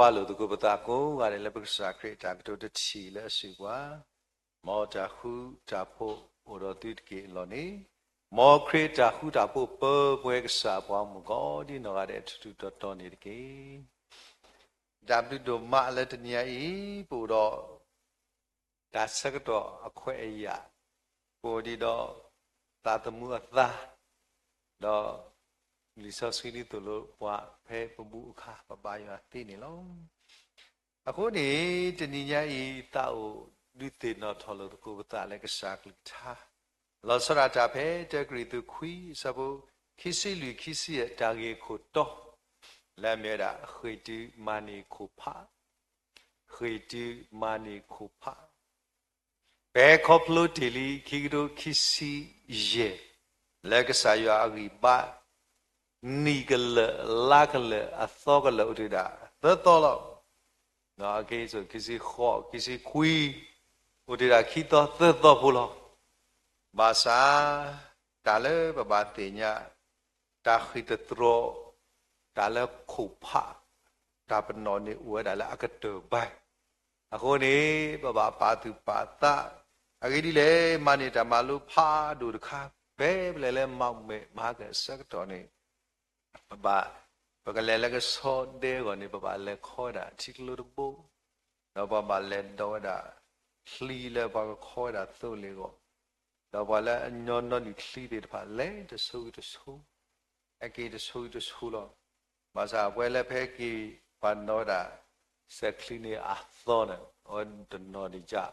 ပပာ်လိာ်သကိးပသးကိးဂၤဒဲးလၢပကစၢ်ခရံာ်အတၢ်ကတိၤတထံၣ်လၢအစံးပှၤ, မ်တၢ်ဃူတၢ်ဖိးအိၣ်ဒီးသုတက့ၢ်အလီၢ်န့ၣ်, မ်ခရံာ်အတၢ်ဃူတၢ်ဖိးပၢပှဲၤကစၢ်ပှၤမုၣ်ကီၤဒ်နီၢ်ဂၤဒဲးထူထူတီတီန့ၣ်တက့ၢ်. တၢ်ဘျုးဒိၣ်မးလၢတနံၤညါအံၤ ပအိၣ်ဒီး တၢ်ဆၢကတီၢ်အခွဲးအယာ်, ပအိၣ်ဒံးဒီး သးသမူအသး, ဒီး လံာ်စီဆှံဒ်သိးလိာ်ပှၤဖဲပဘူၣ်အခါ ပဘါယွၤသ့န့ၣ်လီၤ. အဃိန့ၣ် တနံၤညါအံၤ သးအိၣ်ဒုးသ့ၣ်နီၣ်ထီၣ်လိာ်သကိးပသးလၢကစၢ်ကလုၢ်ကထါ, လီၤဆီဒၣ်တၢ်ဖဲ တၢကရံၣ်သူးခွံ အဆၢဖိ ခံဆံလွံၢ် ခံဆံယဲၢ် တၢ်ဂ့ၢ်ခိၣ်တီ လၢအမ့ၢ်ဝဲဒၣ် ဃ့ၢ်တုၤမၤန့ၢ်ခိၣ်ဖး, ဃ့ၢ်တုၤမၤန့ၢ်ခိၣ်ဖး ပဟဲခီဖျိတ့ၢ်လံ ခံကထိခံဆံယဲၢ် လၢကစၢ်ယွၤအဂံၢ်ဘါ နံၣ်ကလၢာ် လါကလၢာ် အသီကလၢာ် အိၣ်တ့ၢ်ဒၣ်သၢသီလီၤ. အက့ၢ် ခံဆံဃိး ခံဆံခွံ အိၣ်တ့ၢ်ဒၣ်ခံသီသၢသီဖိလီၤ. ဘၣ်ဆၣ် တၢ်လၢပဘၣ်သ့ၣ်ညါ တၢ်ဃ့ၢ်တတြီ တၢ်လၢခိၣ်ဖး တၢ်ပနီၣ်န့ၣ်အိၣ်ဝဲဒၣ်လၢအကတၢၢ်ဘၣ်. အဃိန့ၣ် ပဘၣ်ပာ်သူၣ်ပာ်သး, အဂ့ၢ်ဒ်လဲၣ် မၤန့ၢ်တၢ်မၤလိဖးဒိၣ်တခါ ဖဲပလဲၤလၢမၤမဲာ်မၤကဲၣ်အဆၢကတီၢ်န့ၣ် ပဘၣ် ပကလဲၤလၢကဆီဒဲအဂီၢ်န့ၣ် ပဘၣ်လဲၤခီဝဲဒၣ်ထံကျိတဘိ, ဒီးပှၤဘၣ်လဲၤဒိးဝဲဒၣ် ချံလၢပှၤကခီဝဲဒၣ်သိလ့ၣ်အဂီၢ်, ဒီးပှၤလၢအညီနီနုၢ်ချံသ့ၣ်တဖၣ် လဲၤတဆိတဆိ အက့ၤတဆိတဆိလီၤ. ဘၣ်ဆၣ်ပဝဲလၢဖဲက့ၤ ပှၤနီၣ်ဝဲဒၣ် စဲးချံန့ၣ်အသီန့ၣ် အဝဲတနီၣ်ဒံးကၢ်,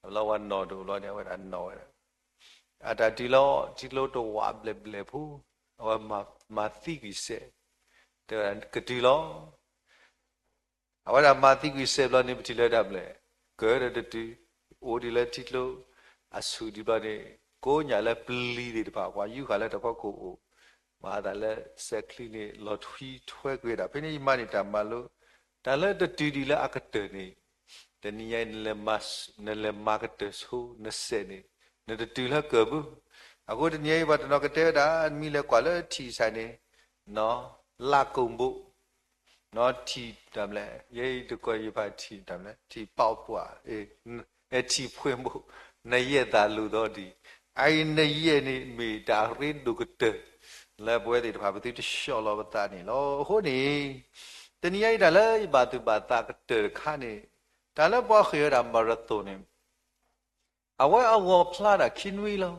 အလီၢ်ဝဲနီၣ်တအိၣ်ဘျီန့ၣ် အဝဲဒၣ်နီၣ်ဝဲဒၣ် အတၢ်တုၤလီၤ ထံကျိတဝးဘျဲၣ်ဘျဲၣ်ဖိ, အဝဲမၤသံကွံာ်စဲး, တဲဝဲဒၣ်ကတုၤလီၤ. အဝဲဒၣ်မၤသံကွံာ်စဲးဘျီန့ၣ် ပထံၣ်လၢတၢ်ဘျဲၣ်, ကၢဒီးတတုၤ, အိၣ်ဒံးလၢထံကျိအဆူၣ်ဒံးဘျီန့ၣ် ကိးညၣ်လၢပျံၤသ့ၣ်တဖၣ် ပှၤယူးဃာ်လၢတၢ်ဖီခိၣ်အိၣ်, မၤအသးလၢစဲးချံန့ၣ် လီၤထွံထွဲကွံာ်ဝဲဒၣ်. ဖဲန့ၣ်ယမၤန့ၢ်တၢ်မၤလိ, တၢ်လၢတတုၤဒံးလၢအကတၢၢ်န့ၣ်, တနံၤညါအံၤ နလဲၤမၤကတၢၢ်ဆိနစဲးန့ၣ်, နတတုၤလၢကၢၢ်ဘၣ်. အဃိတနံၤညါအံၤ ပှၤတနီၤကတဲဝဲဒၣ် မ့ၢ်လဲၤကွၢ်လၢထံၣ်ဆၣ်န့ၣ် လၢကိၣ်ဘိၣ် ထံၣ်တၢ်မလဲၣ်, ယဲအံၤတကွၢ်ယဖးထံၣ်တၢ်မလဲၣ်, ထံၣ်ပီပှၢ်, ထံၣ်ဖှဲဘိၣ်, နယဲၢ်သးလိၤသီဒံး, အအံၤနယဲၢ်န့ၣ်မ့ၢ်တၢ်ရ့ဒိၣ်ကတၢၢ် လၢပဝဲသ့ၣ်တဖၣ် ပသုတဆှီလီၤပသးန့ၣ်လီၤ. အဃိန့ၣ် တနံၤညါအံၤတၢ်လၢယဘၣ်သူၣ်ဘၣ်သးကတၢၢ်တခါန့ၣ်, တၢ်လၢပှၤဃ့ၢ်ဝဲဒၣ် marathon န့ၣ် အဝဲအဂီၤဖျါတၢ်ခံနွံလီၤ.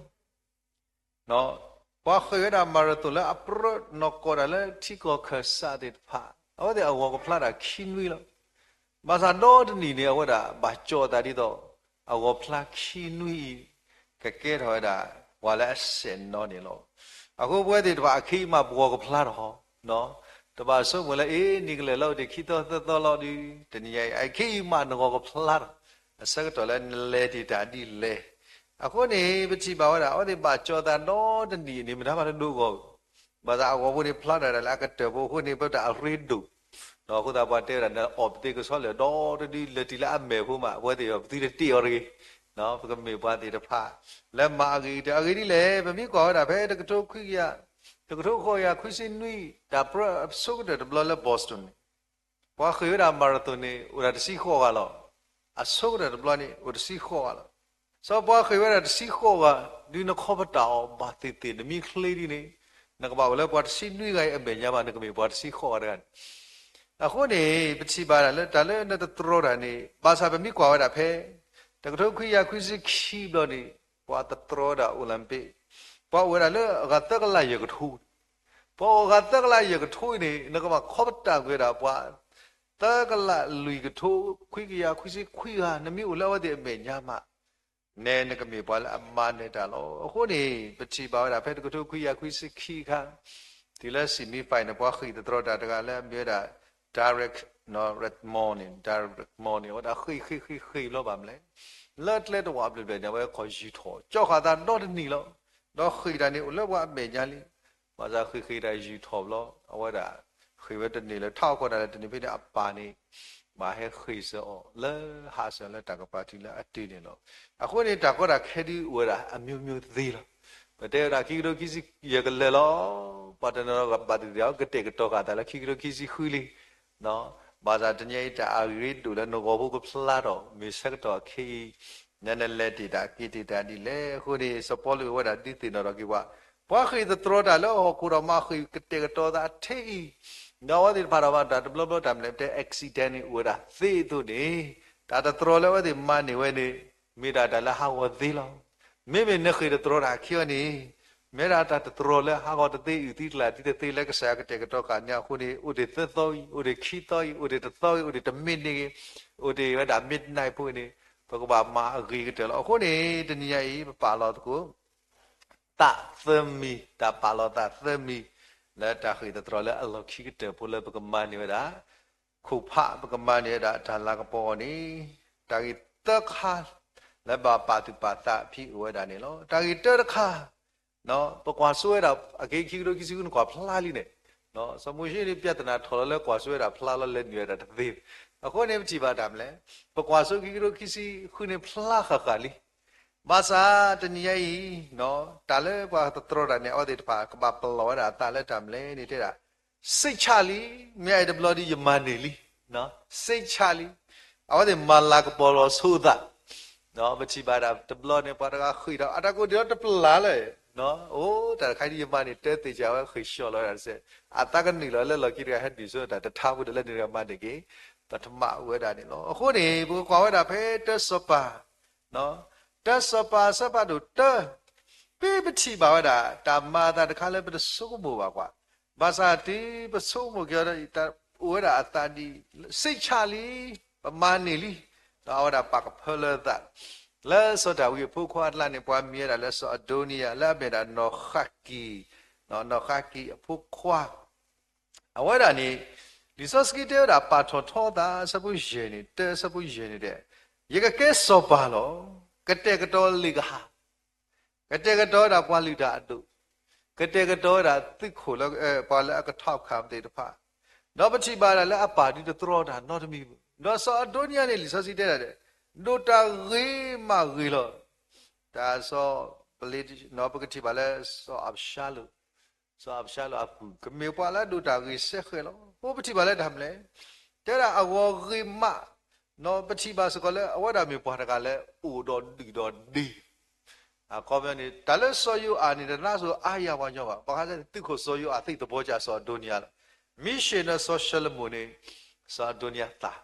ပှၤဃ့ၢ်ဝဲဒၣ် marathon လၢအပြၢနီၢ်ကီၢ်တၢ်လၢထံကီၢ်ခၢၣ်စးသ့ၣ်တဖၣ် အဝဲသ့ၣ်အဂီၤကဖျါတၢ်ခံနွံလီၤ. ဘၣ်ဆၣ်ဒီတနံၣ်န့ၣ် အဝဲဒၣ်ဘၣ်ကၠီၣ်အသးဒ်သိး အဂီၤဖျါခံနွံအံၤ ကကဲထီၣ်ဝဲဒၣ် ပှၤလၢအစဲးနီၣ်န့ၣ်လီၤ. အဃိပဝဲသ့ၣ်တဖၣ်အခံအံၤမး ပဂီၤကဖျါထီၣ် တဘၣ်ဆိကမိၣ်လၢ အ့ နံၤကလဲာ်လၢအိၣ်တ့ၢ်ခံသီသၢသီလီၤဒီး တနံၤညါအံၤ အခံအံၤမးနဂီၤကဖျါထီၣ် အဆၢကတီၢ်လၢနလဲၤတ့ၢ်တၢ်ဒ်လဲၣ်. အဃိန့ၣ် ပထံၣ်ဘၣ်ဝဲဒၣ် အဝဲသ့ၣ်ဘၣ်ကၠီၣ်သးဒီတနံၣ်န့ၣ် မတၤမးတဒိဂီၢ်, ဘၣ်ဆၣ်အဂီၤဖိန့ၣ် ဖျါထီၣ်ဒၣ်လၢအကတၢၢ်ဖိအဃိန့ၣ် ပတၢ်အရ့ဒိၣ် ဒီးအဃိသတးပှၤတဲဝဲဒၣ် နအီၣ်ပသ့ကဆီလၢာ်ဒီတဒု လဲၤတုၤလၢအမဲာ်ဖိမး အဝဲသ့ၣ်အီၤ ပသုတတ့ၢ်အီၤတဂ့ၤ. ပကမ့ၢ်ပှၤသ့ၣ်တဖၣ် လၢမၤအဂ့ၤကတၢၢ် အဂ့ၢ်ဒ်လဲၣ် ပမ့ၢ်ကွၢ်ဝဲဒၣ်ဖဲတကထိခွံကယၤ တကထိဃိးကယၤခွံဆံနွံ တၢ်ပြၢအဆိကတၢၢ်တဘျီလၢ Boston န့ၣ် ပှၤဃ့ၢ်ဝဲဒၣ် marathon န့ၣ် အိၣ်ဒၣ်တဆံဃိးဂၤလီၤ. အဆိကတၢၢ်တဘျီန့ၣ် အိၣ်တဆံဃိးဂၤလီၤ. စီၤပှၤဃ့ၢ်ဝဲဒၣ်တဆံဃိးဂၤ ဒုးနခီပတာ်အီၤဘၣ်သ့ၣ်သ့ၣ် နမ့ၢ်ချ့ဒ်န့ၣ် နကဘၣ်အိၣ်လၢပှၤတဆံနွံဂၤအံၤအမဲာ်ညါမး နကမ့ၢ်ပှၤတဆံဃိးဂၤတဂၤန့ၣ် အဃိန့ၣ် ပထံၣ်ဘၣ်ဒၣ်လၢတၢ်လၢနတတြီတၢ်န့ၣ် ဘၣ်ဆၣ်ပမ့ၢ်ကွၢ်ဝဲဒၣ်ဖဲ တကထိခွံကယၤခွံဆံခံဘျီန့ၣ် ပှၤတတြီဒၣ် Olympic ပှၤအိၣ်ဝဲဒၣ်လၢအဂၤသၢကလးယဲၢ်ကထိ ပှၤအိၣ်အဂၤသၢကလးယဲၢ်ကထိအံၤန့ၣ် နကဘၣ်ခီပတာ်ကွံာ်ဝဲဒၣ်ပှၤ သၢကလးလွံၢ်ကထိ ခွံကယၤခွံဆံခွံဂၤ နမ့ၢ်အိၣ်လၢအဝဲသ့ၣ်အမဲာ်ညါမး နဲနကမ့ၢ်ပှၤလၢအမၤနၢၤတၢ်လီၤ. အဃိန့ၣ် ပထံၣ်ဘၣ်ဝဲဒၣ်ဖဲတကထိခွံကယၤခွံဆံခံအခါ တုၤလၢ semi final ပှၤဃ့ၢ်သတြီတၢ်တဂၤလၢအမ့ၢ်ဝဲဒၣ် Derek Redmond န့ၣ် Derek Redmond န့ၣ် အဝဲဒၣ်ဃ့ၢ်ဃ့ၢ်ဃ့ၢ်ဃ့ၢ်လီၤဘၣ်မလဲၣ် လၢကျဲတဝးဘျဲၣ်ဘျဲၣ်န့ၣ် အဝဲခီၣ်ယူၤထီၣ် ကၠီဃာ်သးဒီတနံၣ်လီၤ. ဒီးဃ့ၢ်တၢ်န့ၣ်အိၣ်လၢပှၤအမဲာ်ညါလံ. ဘၣ်ဆၣ်ဃ့ၢ်ဃ့ၢ်တၢ်ယူၤထီၣ်ဘျီ အဝဲဒၣ်ဃ့ၢ်ဝဲတန့ၢ်လၢၤ ထးခိၣ်တၢ်လၢတန့ၢ်ဖဲန့ၣ်အပၢ်န့ၣ် ဘၣ်ဟဲဃ့ၢ်စၢၤအီၤလၢဟးစၢၤလၢတၢ်ကပၤတုၤလၢအတုၤန့ၣ်လီၤ. အဃိန့ၣ် တၢ်ကီတၢ်ခဲဒုးအိၣ်ဝဲဒၣ်အမျိုးမျိုးသ့လီၤ. ပတဲဝဲဒၣ်ခံကထိခံဆံယဲၢ်ကလၢာ်လီၤ. ပှၤတနီၤဘၣ်သ့ၣ်သ့ၣ် ကတဲာ်ကတီၤဃာ်သးလၢခံကထိခံဆံဃုလံ. ဘၣ်ဆၣ်တနံၤအံၤတၢ်အဂ့ၤဒိၣ်လၢနဂီၢ်ဖိကဖျါထီၣ် မ့ၢ်ဆၢကတီၢ်အခဲအံၤ နနလဲၤတ့ၢ်တၢ်က့ၤတ့ၢ်တၢ်ဒ်လဲၣ်. အဃိန့ၣ် စီၤပီလူးအဝဲဒၣ်ဒုးသ့ၣ်နီၣ်ထီၣ်က့ၤပှၤ, ပှၤဃ့ၢ်သတြီၤတၢ်လၢဟီၣ်ခိၣ်ဒီးမၤဃ့ၢ်ကတဲာ်ကတီၤသးအထံအံၤ, ဒီးအဝဲသ့ၣ်တဖၣ်ဒီးဘၣ်တၢ်တဘျီဘျီတၢ်မနုၤလဲၣ် ပတဲ accident န့ၣ်အိၣ်ဝဲဒၣ်သ့အသိးန့ၣ်, တၢ်တတြီၤလၢအဝဲသ့ၣ်မၤန့ၢ်ဝဲန့ၣ် မ့ၢ်ဒၣ်တၢ်လၢဟးဂီၤသ့လီၤ. မ့မ့ၢ်နဃ့ၢ်တတြီၤတၢ်အခံအံၤန့ၣ် မ့ၢ်ဒၣ်တၢ်တတြီၤလၢဟးဂီၤတသ့ အုၣ်သံတလၢ်သံတသ့လၢကစၢ်ယွၤကတဲာ်ကတီၤဃာ်န့ၣ်အဃိန့ၣ် အိၣ်ဒံးသၢသီအံၤ, အိၣ်ဒံးခံသီအံၤ, အိၣ်ဒံးတသီအံၤ, အိၣ်ဒံးတမံးနံးအံၤ, အိၣ်ဒံးဝဲဒၣ် midnight ဖိအံၤန့ၣ် ပကဘၣ်မၤအဂ့ၤကတၢၢ်လီၤ. အဃိန့ၣ် တနံၤညါအံၤ ပပာ်လီၤသကိး သးသၢမံၤ, တၢ်ပာ်လီၤသးသၢမံၤ လၢတၢ်ဃ့ၢ်သတြီၤလၢအလီၢ်ခံကတၢၢ်ဖိလၢပကမၤန့ၢ်ဝဲဒၣ် ခိၣ်ဖး ပကမၤန့ၢ်ဝဲဒၣ်တၢ်လၤကပီၤအဂီၢ်န့ၣ်, တၢ်ဂ့ၢ်သၢခါ လၢဘၣ်ပာ်သူၣ်ပာ်သးဖဲအိၣ်ဝဲဒၣ်န့ၣ်လီၤ. တၢ်ဂ့ၢ်တၢတခါ ပကွၢ်စိဝဲဒၣ် အက့ခံကထိခံဆံဃုန့ၣ် ကွၢ်ဖျါလံန့ၣ်, စီၤမိၤၡ့န့ၣ် ပြဿနာ ထီၣ်လီၤလၢကွၢ်စိဝဲဒၣ်ဖျါလီၤ လဲၤနုာ်ဝဲဒၣ်တသ့ဘၣ်. အဃိန့ၣ် ပထံၣ်ဘၣ်တၢ်မနုၤလဲၣ်, ပကွၢ်စိခံကထိခံဆံဃုန့ၣ် ဖျါဃၣ်ဃၣ်လံ. ဘၣ်ဆၣ်တနံၤညါအံၤ တၢ်လၢပှၤတတြီၤတၢ်န့ၣ် အဝဲသ့ၣ်တဖၣ်ကဘၣ်ပလီၢ်ဝဲဒၣ်အသးလၢတၢ်မနုၤလဲၣ်န့ၣ် တဲဒၣ် စိတ်ချလံ, မ့ၢ်အံၤတဘျီဒီးယမၤန့ၢ်လံ, စိတ်ချလံ. အဝဲသ့ၣ်မၤလၤကပီၤလီၤဆိအသး, ပထံၣ်ဘၣ်ဒၣ်တဘျီန့ၣ် ပှၤတဂၤဃ့ၢ်ဒီး အတၢ်ကိၢ်ဒံးလီၤတပျၢ်လၢၤ, အိၣ်တၢ်တခါဒ်ယမၤန့ၢ်တၢ်သ့ၣ်ကၢ်ဝဲ ဃ့ၢ်ဆှီလီၤဝဲဒၣ်တစဲး, အသးကနုာ်လီၤလၢလီၢ်ခံတဂၤ ဟဲဒုးဆိတၢ်တထါဖိဒီး လၢန့ၣ်တဂၤမၤန့ၢ်က့ၤ ပထမၣ်အိၣ်ဝဲဒၣ်န့ၣ်လီၤ. အဃိန့ၣ် ပကကွၢ်ဝဲဒၣ်ဖဲတၢစီၤပၤ တၢစီၤပၤအဆၢဖးဒိၣ်တၢ, ဖဲပထံၣ်ဘၣ်ဝဲဒၣ် တၢ်မၤအသးတခါလၢပတဆိကမိၣ်ဘၣ်ကွၢ်, ဘၣ်ဆၣ်တုၤပဆိကမိၣ်က့ၤအီၤဒီး အိၣ်ဝဲဒၣ်အသးဒ် စိတ်ချလံ, ပမၤန့ၢ်လံ, ဒီးအဝဲဒၣ်ပာ်ကဖၢလၢအသး လၢစီၤဒၤဝံးအဖိခွါအကျါန့ၣ် ပှၤမံၤဝဲဒၣ်လၢစီၤအဒိနံယၤ လၢအမ့ၢ်ဒၣ်နီၢ်ဃးကံၢ်, နီၢ်ဃးကံၢ်အဖိခွါ အဝဲဒၣ်န့ၣ် လံာ်စီဆှံတဲဝဲဒၣ် ပာ်ထီၣ်ထီအသး အဆၢဖိယဲၢ်န့ၣ်, တၢအဆၢဖိယဲၢ်န့ၣ်တဲ, ယကကဲစီၤပၤလီၤ. ကတဲာ်ကတီၤလံာ်ကဟၣ်, ကတဲာ်ကတီၤဝဲဒၣ်ပှၤလုၢ်တၢ်အဒိၣ်, ကတဲာ်ကတီၤဝဲဒၣ်သုးခိၣ်လၢ ပှၤလၢအကထီၣ်ခးသ့ၣ်တဖၣ်, ဒီးပထံၣ်ဘၣ်ဒၣ်လၢအပၢ်ဒုးတတြီတၢ်နီတမံၤ, ဒီးစီၤအဒိနံယၤန့ၣ် လံာ်စီဆှံတဲဒၣ်ဒဲး, ဒိၣ်တၢ်ဂ့ၤမးဂ့ၤလီၤ. တၢ်စီၤ ပကထံၣ်ဘၣ်လၢစီၤအၤဘၡါလိၣ် စီၤအၤဘၡါလိၣ်အပုၢ် ကမ့ၢ်ပှၤလၢအဒိၣ်တၢ်ဂ့ၤစဲဃဲးလီၤ. အဃိပထံၣ်ဘၣ်လၢတၢ်မနုၤလဲၣ်, တဲဒၣ်အဂီၤဂ့ၤမး, ပထံၣ်ဘၣ်စ့ၢ်ကီးလၢအဝဲဒၣ်မ့ၢ်ပှၤတဂၤလၢအိၣ်ဒီးဒုၣ်ဒီးဒ့, အခီပညီန့ၣ် တၢ်လၢစီၤယိၤအၤန့ၣ် တနာ်စိၤအါယၤပှၤညီဘၣ်, ဘၣ်ဃးလၢသုးခိၣ်စီၤယိၤအၤသ့ၣ်သဘီကၢ်စီၤအဒိနံယၤလီၤ. မ့ၢ်ရှ့ၣ်နီၤစီၤၡလိၤမိၣ်န့ၣ် စီၤအဒိနံယၤသၣ်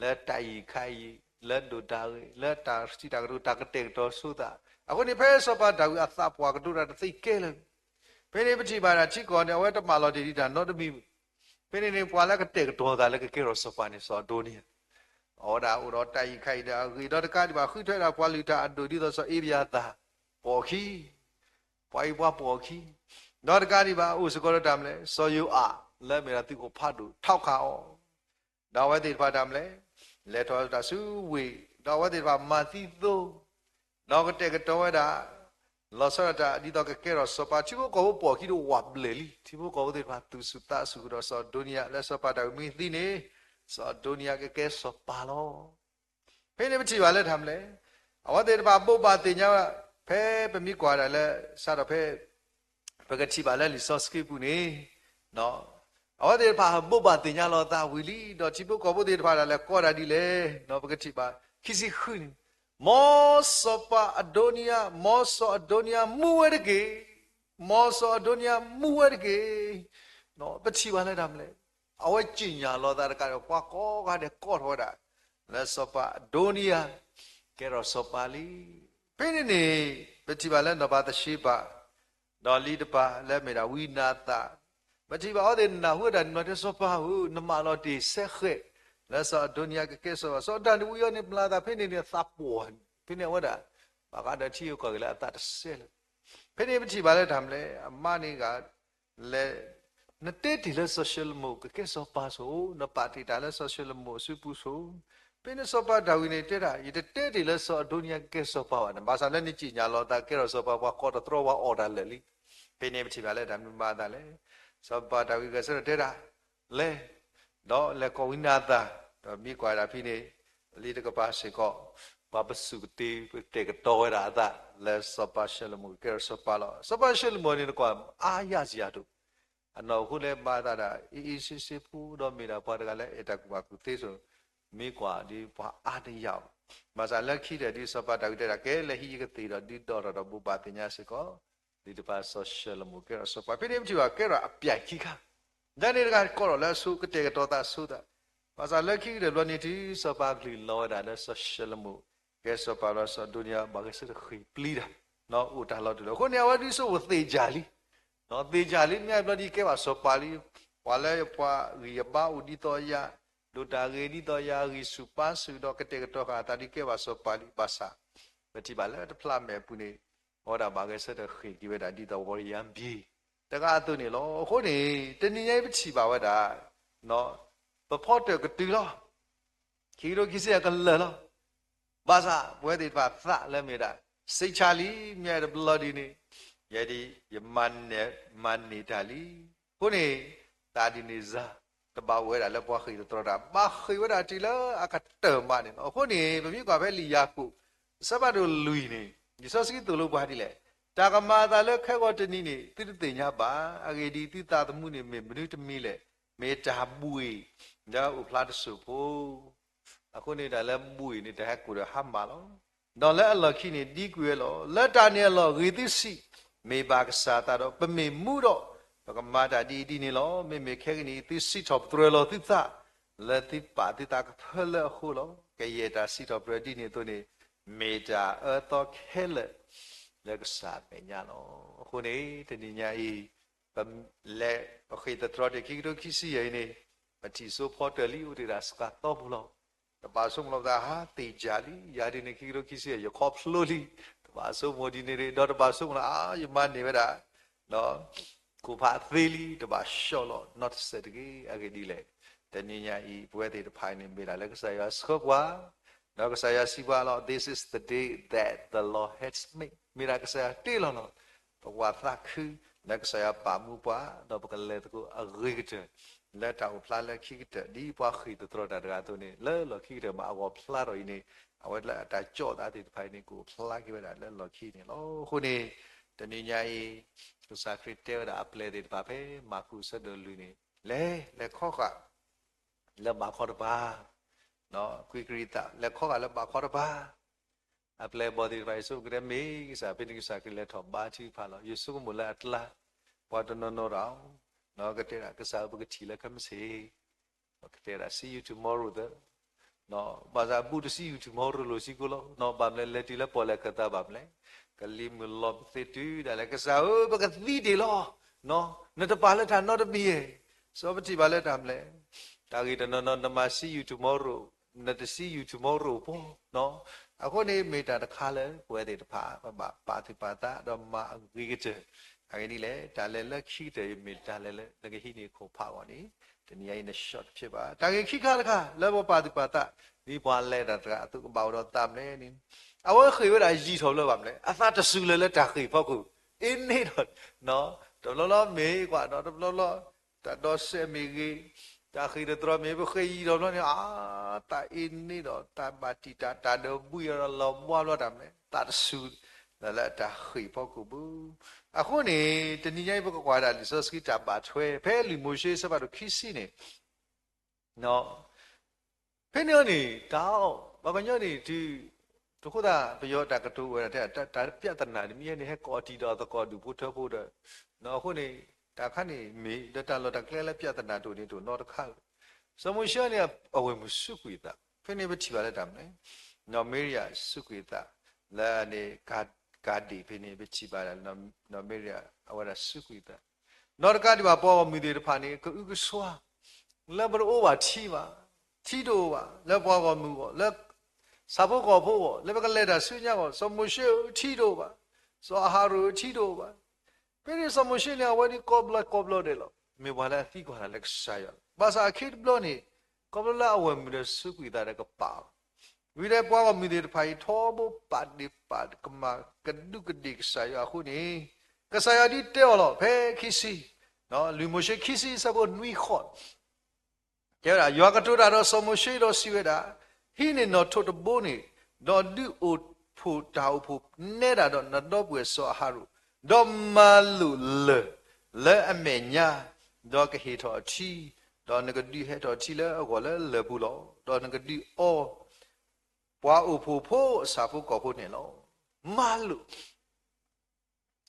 လၢတၢ်အံၣ်ခါအံၣ်, လၢဒိၣ်တၢ်ဂ့ၤ, လၢတၢ်စံးတၢ်ကတိၤ တၢ်ကတဲာ်ကတီၤဆိသး, အဃိန့ၣ် ဖဲစီၤပၤဒၤဝံးအသးပှၢ်ကဒိးတၢ်တသ့ကဲလၢာ် ဖဲန့ၣ်ပထံၣ်ဘၣ်ဒၣ်ထံကီၢ်န့ၣ် အဝဲတမၢလီၤတ့ၢ်ဒံးတၢ်နီတမံၤ, ဖဲန့ၣ်န့ၣ် ပှၤလၢကတဲာ်ကတီၤသးလၢကကဲထီၣ်စီၤပၤန့ၣ် စီၤအဒိနံယၤ, အဝဲဒၣ်အိၣ်ဒီးတၢ်အံၣ်ခါအံၣ်ဒီးအဂ့ၤဒီးတကးဒံးဘၣ် ဃုထၢဒၣ်ပှၤလုၢ်တၢ်အဒိၣ်ဒ်သိးစီၤအ့ဘယၤသၣ် ပိာ်အခံ, ပှၤအံၤပှၤပိာ်အခံ, ဒီးတကးဒံးဘၣ် အိၣ်စ့ၢ်ကီးဒီးတၢ်မနုၤလဲၣ် စီၤယိၤအၤ လၢအမ့ၢ်ဒၣ်သုးခိၣ်ဖးဒိၣ် ထီၣ်ခးအီၤ ဒီးအဝဲသ့ၣ်တဖၣ်တၢ်မနုၤလဲၣ်, လဲၤထီၣ်တၢ်ဆူဝ့ၢ်, ဒီးအဝဲသ့ၣ်တဖၣ်မၤသံသိ, ဒီးကတဲာ်ကတီၤဝဲဒၣ်, လီၤဆီဒၣ်တၢ် ဒ်သိးကကဲထီၣ်စီၤပၤ, ထံဖိကီၢ်ဖိပိာ်အခံတဝးဘျဲၣ်လံ, ထံဖိကီၢ်ဖိသ့ၣ်တဖၣ်သူၣ်ဆူၣ်သးဆူၣ်ကဒီးစီၤအဒိနံယၤ, လၢစီၤပၤဒၤဝံးမ့ၢ်သံန့ၣ်, စီၤအဒိနံယၤကကဲစီၤပၤလီၤ. ဖဲန့ၣ်ပထံၣ်ဘၣ်လၢတၢ်မနုၤလဲၣ်, အဝဲသ့ၣ်တဖၣ်ဘိးဘၣ်သ့ၣ်ညါဝဲဒၣ်, ဖဲပမ့ၢ်ကွၢ်ဒၣ်လၢ စးထီၣ်ဖဲ ပကထံၣ်ဘၣ်လၢလံာ်စီဆှံပူၤန့ၣ်, အဝဲသ့ၣ်တဖၣ်ဘိးဘၣ်သ့ၣ်ညါလီၤအသးဝံၤလံ, ဒီးထံဖိကီၢ်ဖိသ့ၣ်တဖၣ်ဒၣ်လဲာ်ကိးဒၣ်ဒ်လဲၣ်, ပကထံၣ်ဘၣ် ခံဆံဃုန့ၣ်, မ်စီၤပၤအဒိနံယၤ, မ်စီၤအဒိနံယၤမူဝဲတက့ၢ်, မ်စီၤအဒိနံယၤမူဝဲတက့ၢ်. ပထံၣ်ဘၣ်လၢတၢ်မနုၤလဲၣ်, အဝဲကြေညာလီၤအသးတကးဒီး ပှၤကိးဂၤဒဲးကိးထီၣ်ဝဲဒၣ် လၢစီၤပၤအဒိနံယၤ ကဲထီၣ်စီၤပၤလံ. ဖဲန့ၣ်န့ၣ် ပထံၣ်ဘၣ်လၢနီၢ်ဘၤသရှ့ဘၤ ဒီးလံာ်တဖၣ်လၢအမ့ၢ်ဒၣ်ဝံနၤသၣ်, ပထံၣ်ဘၣ်အဝဲသ့ၣ်နၢ်ဟူဝဲဒၣ်န့ၣ် မ့ၢ်တဲစီၤပၤဧၢ, နမၢလီၤတ့ၢ်စဲဃဲး လၢစီၤအဒိနံယၤကကဲစီၤပၤ, စီၤဒၤဝံးအံၤန့ၣ် မၤအသးဖဲန့ၣ်န့ၣ် အသးပှၢ်, ဖဲန့ၣ်အဝဲဒၣ် ဘၣ်ဃးဒီးထံဂုၤကီၢ်ဂၤလၢအသးတစဲလၢၤ. ဖဲန့ၣ်ပထံၣ်ဘၣ်လၢတၢ်မနုၤလဲၣ်, အမါန့ၣ်ဂၤ လဲၤ, နတဲတ့ၢ်လၢစီၤၡလိၤမိၣ်ကကဲစီၤပၤဆိ, နပာ်တ့ၢ်တၢ်လၢစီၤၡလိၤမိၣ်အစုပူၤဆိ. ဖဲန့ၣ်စီၤပၤဒၤဝံးန့ၣ်တဲဒၣ်, ယတတဲတ့ၢ်လၢစီၤအဒိနံယၤကကဲစီၤပၤဘၣ်န့ၣ်, ဘၣ်ဆၣ်လၢနကြေညာလီၤအသးကဲထီၣ်စီၤပၤ ပှၤကိးတတြီပှၤအီၣ်တၢ်လၢာ်လံ. ဖဲန့ၣ်ပထံၣ်ဘၣ်လၢတၢ်မနုၤမၤအသးလဲၣ်, စီၤပၤဒၤဝံးဂဲၤဆၢထၢၣ်တဲဒၣ်, လဲၤ, ဒီးလဲၤကိးဝံနၤသၣ်, ဒီးမ့ၢ်ကွၢ်ဒၣ်ဖဲန့ၣ် လံာ်တကပၤစ့ၢ်ကီး, ပှၤပစူၢ်ကတ့ၤပတဲာ်ကတီၤဝဲဒၣ်အသး လၢစီၤပၤၡလိၤမိၣ်ကကဲထီၣ်စီၤပၤလီၤ. စီၤပၤၡလိၤမိၣ်န့ၣ်တကွၢ် အါယၢ်စယၤဒိၣ် အနီၢ်ခိလၢဘၣ်သးဒၣ် အ့ၣ်အ့ၣ်ဆ့ဆ့ဖိ ဒီးမ့ၢ်ဒၣ်ပှၤတဂၤလၢအဲၣ်တၢ်ကူၣ်ဘၣ်ကူၣ်သ့စိၤ မ့ၢ်ကွၢ်ဒ်ပှၤအါတယၢ်အီၤ, ဘၣ်ဆၣ်လၢခံကတၢၢ်ဒ်စီၤပၤတၢ်ဝံတဲဒၣ် ကဲ လဲၤဟံးယကသ့ၣ်ဒီးဒုးဒီထီၣ်ဒီးဘိးဘၣ်သ့ၣ်ညါစ့ၢ်ကီး, ဒ်တဖၣ်စီၤၡလိၤမိၣ်ကဲထီၣ်စီၤပၤ ဖဲန့ၣ်ပထံၣ်ဘၣ်ကဲထီၣ်အပျဲၢ်ခံခါ, ဒ်န့ၣ်တဂၤကီထီၣ်လၢအဆိ ကတဲာ်ကတီၤသးဆိသး, ဘၣ်ဆၣ်လၢခံကတၢၢ်ဘျီန့ၣ်တုၤစီၤပၤကလုၢ်လီၤဝဲဒၣ်လၢစီၤၡလိၤမိၣ် ကဲစီၤပၤလီၤ စီၤဒိနံယၤ ဘၣ်ဂဲၤဆၢထၢၣ်ဃ့ၢ်ပျံၤတၢ် အိၣ်တၢ်လီၤတူာ်လီၤ. အဃိန့ၣ် အဝဲဒ်သိးအိၣ်သ့ၣ်ယၢ်လံ, သ့ၣ်ယၢ်လံ မ့ၢ်ဘျီဒ်ကဲဘၣ်စီၤပၤလံ, ပှၤလၢယပှၤဂံၢ်ယဘါအိၣ်ဒ်သိးယၤ, ဒိၣ်တၢ်ဂ့ၤဒ်သိးယၤ ဂံၢ်ဆူၣ်ပၢ်ဆူၣ်ဒီးကတဲာ်ကတီၤဃာ်အသးဒ်ကဲဘၣ်စီၤပၤလံ, ဘၣ်ဆၣ် ပထံၣ်ဘၣ်လၢတဖျးမဲာ်အပူၤန့ၣ် အဝဲဒၣ်ဘၣ်ဂဲၤဆၢထၢၣ်ဃ့ၢ်က့ၤဝဲဒၣ်ဒ်သိး warrior ဘံ တဂၤအသိးန့ၣ်လီၤ. အဃိန့ၣ် တနံၤညါအံၤပထံၣ်ဘၣ်ဝဲဒၣ် ပဖီတၢၣ်ကတုၤလီၤ ခံကထိခံဆံယဲၢ်ကလၢာ်လီၤ. ဘၣ်ဆၣ်ပဝဲသ့ၣ်တဖၣ်သးလၢမ့ၢ်ဒၣ် စံးဆါလံ မ့ၢ်တဘျီဒ်န့ၣ် ယဲဒ်ယမၤန့ၢ် မၤန့ၢ်တၢ်လံ. အဃိန့ၣ် သးဒ်န့ၣ်စၢ် တဘၣ်အိၣ်ဝဲဒၣ်လၢပှၤဃ့ၢ်သတြီတၢ် ဘၣ်ဃ့ၢ်ဝဲဒၣ်တုၤလၢအကတၢၢ်မးန့ၣ်လီၤ. အဃိန့ၣ် ပမ့ၢ်ကွၢ်ဖဲလံာ်ယၤကိာ် အဆၢဖးဒိၣ်လွံၢ်န့ၣ် လံာ်စီဆှံသိၣ်လိပှၤဒ်လဲၣ်, တၢ်ကမၤအသးလၢခဲဂီၤတနံၤန့ၣ် သုတသ့ၣ်ညါဘၣ်. အဂ့ၢ်ဒ်အံၤ, သုသးသမူန့ၣ်မ့ၢ်မနုၤတမံၤလဲၣ်. မ့ၢ်တၢ်ဘှံး လၢအအိၣ်ဖျါတစိၢ်ဖိ အဃိန့ၣ်တၢ်လၢဘှံးန့ၣ် တၢ်ဟဲကိၣ်ဒီးဟါမၢ်လီၤ. ဒီးလၢအလီၢ်ခံန့ၣ် ဒံကွံာ်ဝဲလီၤ. လၢတၢ်န့ၣ်အလီၢ် ဂ့ၤသုစံး, မ့ၢ်ဘၣ်ကစၢ်အသးဒီး ပမ့ၢ်မူဒီး ပကမၤတၢ်ဒ်အံၤဒ်န့ၣ်လီၤ. မ့မ့ၢ်ခဲကနံၣ်အံၤ သုစံးထီၣ်ပတြၢၤလီၤသုသး လၢသုပာ်သုသးကဖၢလၢအဃိလီၤ. ကယဲၢ်တၢ်စံးထီၣ်ပတြၢၤဒ်န့ၣ်အသိးန့ၣ် မ့ၢ်တၢ်အၢသီခဲလၢာ် လၢကစၢ်အမဲာ်ညါလီၤ. အဃိန့ၣ် တနံၤညါအံၤ ပလဲၤပဃ့ၢ်သတြီတ့ၢ်ခံကထိခံဆံယဲၢ်အံၤန့ၣ် ပထံၣ်စိဖီတၢၣ်လံအိၣ်တ့ၢ်ဒၣ်စှၤသီပူၤလီၤ. တဘၣ်ဆိကမိၣ်လီၤပသး ဟါ သ့ၣ်ယၢ်လံ ယၤဒ်န့ၣ် ခံကထိခံဆံယဲၢ် ယခီဖျိလံ, တဘၣ်ဆိကမိၣ်ဒ်န့ၣ်ဒီး တဘၣ်ဆိကမိၣ်လၢ အါ ယမၤန့ၢ်ဝဲဒၣ် ခိၣ်ဖးသ့လံ တဘၣ်ဆှီလီၤ နီတစဲးတဂ့ၤ. အဂ့ၢ်ဒ်လဲၣ်, တနံၤညါအံၤ ပဝဲသ့ၣ်တဖၣ်န့ၣ် မ့ၢ်ဒၣ်လၢကစၢ်ယွၤဆှၢပှၤ, ဒီးကစၢ်ယွၤစံးပှၤလီၤ This is the day that the Lord has made, မ့ၢ်ဒၣ်ကစၢ်ယွၤတ့လီၤလီၤ. ပကဝၤသးခု လၢကစၢ်ယွၤပာ်မူပှၤ ဒီးပကလဲၤသကိးအဂ့ၤကတၢၢ် လၢတၢ်အိၣ်ဖျါလၢခံကတၢၢ် ဒ်ပှၤဃ့ၢ်သတြီတၢ်တဂၤအသိးန့ၣ် လၢလီၢ်ခံကတၢၢ်မး အဂီၢ်ဖျါထီၣ်အံၤန့ၣ် အဝဲလၢအတၢ်ကၠီၣ်သးသ့ၣ်တဖၣ်အံၤန့ၣ် ကအိၣ်ဖျါက့ၤဝဲဒၣ်လၢလီၢ်ခံန့ၣ်လီၤ. အဃိန့ၣ် တနံၤညါအံၤ ကစၢ်ခရံာ်တဲဝဲဒၣ်အပျဲၢ်သ့ၣ်တဖၣ်ဖဲ မၢ်ကူးအဆၢဒိၣ်လွံၢ်န့ၣ် လဲၤ လဲၤခီဃာ် လၢဘးခီတပၤ, ကွံကရံသး လဲၤခီဃာ်လၢဘးခီတပၤ, အပျဲၢ်အဘီၣ်သ့ၣ်တဖၣ်အံၤ ဆိကတၢၢ်မ့ၢ်ကစၢ် ဖဲန့ၣ်ကစၢ်ခရံာ်လဲၤထီၣ်ဘါထုကဖၣ်လီၤ. ယဆိကမိၣ်လၢအကျါ ပှၤတနီၤနီၤဒီး ကတဲဒၣ်ကစၢ်ဧၢ ပကထံၣ်လၢခဲမုၢ်ဆ့ၣ် ပကတဲဒၣ် see you tomorrow သၢ ဘၣ်ဆၣ်ဘူးတ see you tomorrow လိာ်စ့ၢ်ကီးလီၤ. ဘၣ်မနုၤလဲၣ် လဲၤတုၤလၢပီၣ်လဲၣ်ခၢၣ်သးဘၣ်မနုၤလဲၣ်, ကလံၤမုၢ်လီၤပသ့တုၤဒၣ်လဲာ် ကစၢ်ဧၢ ပကသံဒံးလီၤ. နတပာ်လၢတၢ်နီတမံၤဧါ. စီၤပထံၣ်ဘၣ်လၢတၢ်မနုၤလဲၣ်, တၢ်ဂ့ၢ်တနီၤနီၤ နမၤ see you tomorrow, နတ see you tomorrow ပီၤ. အဃိန့ၣ် မ့ၢ်တၢ်တခါလၢပဝဲသ့ၣ်တဖၣ် ပဘၣ်ပာ်သူၣ်ပာ်သးဒီးမၤအဂ့ၤကတၢၢ်. အဂ့ၢ်ဒ်လဲၣ်, တၢ်လဲၤလၢခံကတၢၢ်အံၤ မ့ၢ်တၢ်လဲၤလၢနကဟံးန့ၢ်ခိၣ်ဖးအဂီၢ်န့ၣ် တနံၤညါအံၤန short တဖျၢၣ်ဘၣ်. တၢ်ဂ့ၢ်ခံခါတခါ လၢပပာ်သူၣ်ပာ်သး ဒ်ပှၤလဲၤတၢ်တဂၤအသိးကဘၣ်အိၣ်ဒီးသးမနုၤလဲၣ်န့ၣ်, အဝဲဃ့ၢ်ဝဲဒၣ်ယံာ်ထီၣ်ဘျီဘၣ်မနုၤလဲၣ်, အသးတစူၤလၢၤလၢတၢ်ဃ့ၢ်ဖီခိၣ်, အ့န့ၣ်ဒီး တဘျီလီၤမ့ၢ်ကွၢ်ဒီး တဘျီလီၤ တၢ်ဒီးစဲးမ့ၢ်ဂ့ၤ, တၢ်ဃ့ၢ်သတြီမ့ၢ် ပဃ့ၢ်ယံာ်ထီၣ်ဘျီန့ၣ် အါ သးအ့န့ၣ်ဒီး တၢ်ဘၣ်တံာ်တာ် တၢ်ဒၢးဘှံးဒီးလီၤဘှါဘျီတၢ်မနုၤလဲၣ်, သးတစူၤလၢၤလၢတၢ်ဃ့ၢ်ဖီခိၣ်ဘၣ်. အဃိန့ၣ် တနံၤညါအံၤ ပကကွၢ်ဒၣ်လံာ်စီဆှံတၢ်ဘၣ်ထွဲ ဖဲလံာ်မိၤၡ့အဆၢဖးဒိၣ်ခံဆံန့ၣ် ဖဲန့ၣ်အီၤန့ၣ် တၢ်အီၣ် ပှၤကညီန့ၣ် တုၤ တဃိသတး ပယီၤတၢ်ကတိၤဝဲဒၣ်ထဲ တၢ် ပြဿနာ န့ၣ် မ့ၢ်ဟဲန့ၣ် ဟဲကိးအီၤတံၢ်ဒီးသကိးဒူၣ်ဖိထၢဖိဒီး အဃိန့ၣ် တၢ်ခါန့ၣ်မ့ၢ် ဒီးတၢ်လီၢ်တၢ်ကျဲလၢ ပြဿနာ တအိၣ်န့ၣ် တအိၣ်နီတခါဧိၤ. စီၤမိၤၡ့န့ၣ် အဝဲၢ်မုၣ်စူးကွံာ်အသး ဖဲန့ၣ်ပထံၣ်ဘၣ်လၢတၢ်မနုၤလဲၣ်, နီၢ်မံရယၤစူးကွံာ်အသး လၢန့ၣ် ကၤဒ့ၣ်ဖဲန့ၣ် ပထံၣ်ဘၣ် နီၢ်မံရယၤ အဝဲဒၣ်စူးကွံာ်အသး နီၢ်တကးဒံးဘၣ် ပှၤဂီၢ်မုၢ်သ့ၣ်တဖၣ်န့ၣ် ကအုကစွါ လၢပတအိၣ်ဘၣ်ထံဘၣ်, ထံတအိၣ်ဘၣ် လၢပှၤဂီၢ်မုၢ်အဂီၢ်, လၢဆၣ်ဖိကီၢ်ဖိအဂီၢ်, လၢပကလဲၤတၢ်ဆူညါအဂီၢ်, စီၤမိၤၡ့ဧၢ ထံတအိၣ်ဘၣ်, စီၤအၤဟရိၣ်ဧၢ ထံတအိၣ်ဘၣ်. ဖဲန့ၣ်စီၤမိၤၡ့န့ၣ် အဝဲဒၣ်ကိးဘျီကိးဘျီဒဲးလီၤ. မ့ၢ်ပှၤလၢအသံကွၢ်တၢ်လၢကစၢ်ယွၤလီၤ. ဘၣ်ဆၣ်အခံတဘျီန့ၣ် ခီဖျိလၢအဝဲၢ်မုၣ်ဒီးစူးကွံာ်သးဒီးကပာ်အီၤ ဝံၤဒီးပှၤဂီၢ်မုၢ်သ့ၣ်တဖၣ်အံၤ ထီဘိပာ်ဒ့ၣ်ပာ်ကမၣ် ကဒူးကဒ့ၣ်ကစၢ်ယွၤအဃိန့ၣ်, ကစၢ်ယွၤဒ်တဲအီၤလီၤ ဖဲခံဆံ, လံာ်မိၤၡ့ခံဆံအဆၢဖိနွံဃိး တဲဝဲဒၣ်, ယွၤကတိၤတၢ်ဒီးစီၤမိၤၡ့ဒီးစံးဝဲဒၣ်, ဟံးန့ၢ်နီၣ်ထိးတဘိန့ၣ်, ဒီးဒုးအိၣ်ဖှိၣ်တၢ်အိၣ်ဖှိၣ်နဲဒၣ်ဒီးနဒီပုၢ်ဝဲၢ်စီၤအၤဟရိၣ်, ဒီးမၤလိာ်လၢၢ်လၢအမဲာ်ညါ ဒီးကဟ့ၣ်ထီၣ်အထံ, ဒီးနကဒုးဟဲထီၣ်ထံလၢအဂီၢ်လၢလၢၢ်ပူၤလီၤ. ဒီးနကဒုးအီ ပှၤအိၣ်ဖှိၣ်ဖိအဆၣ်ဖိကီၢ်ဖိန့ၣ်လီၤ. မၤလိာ်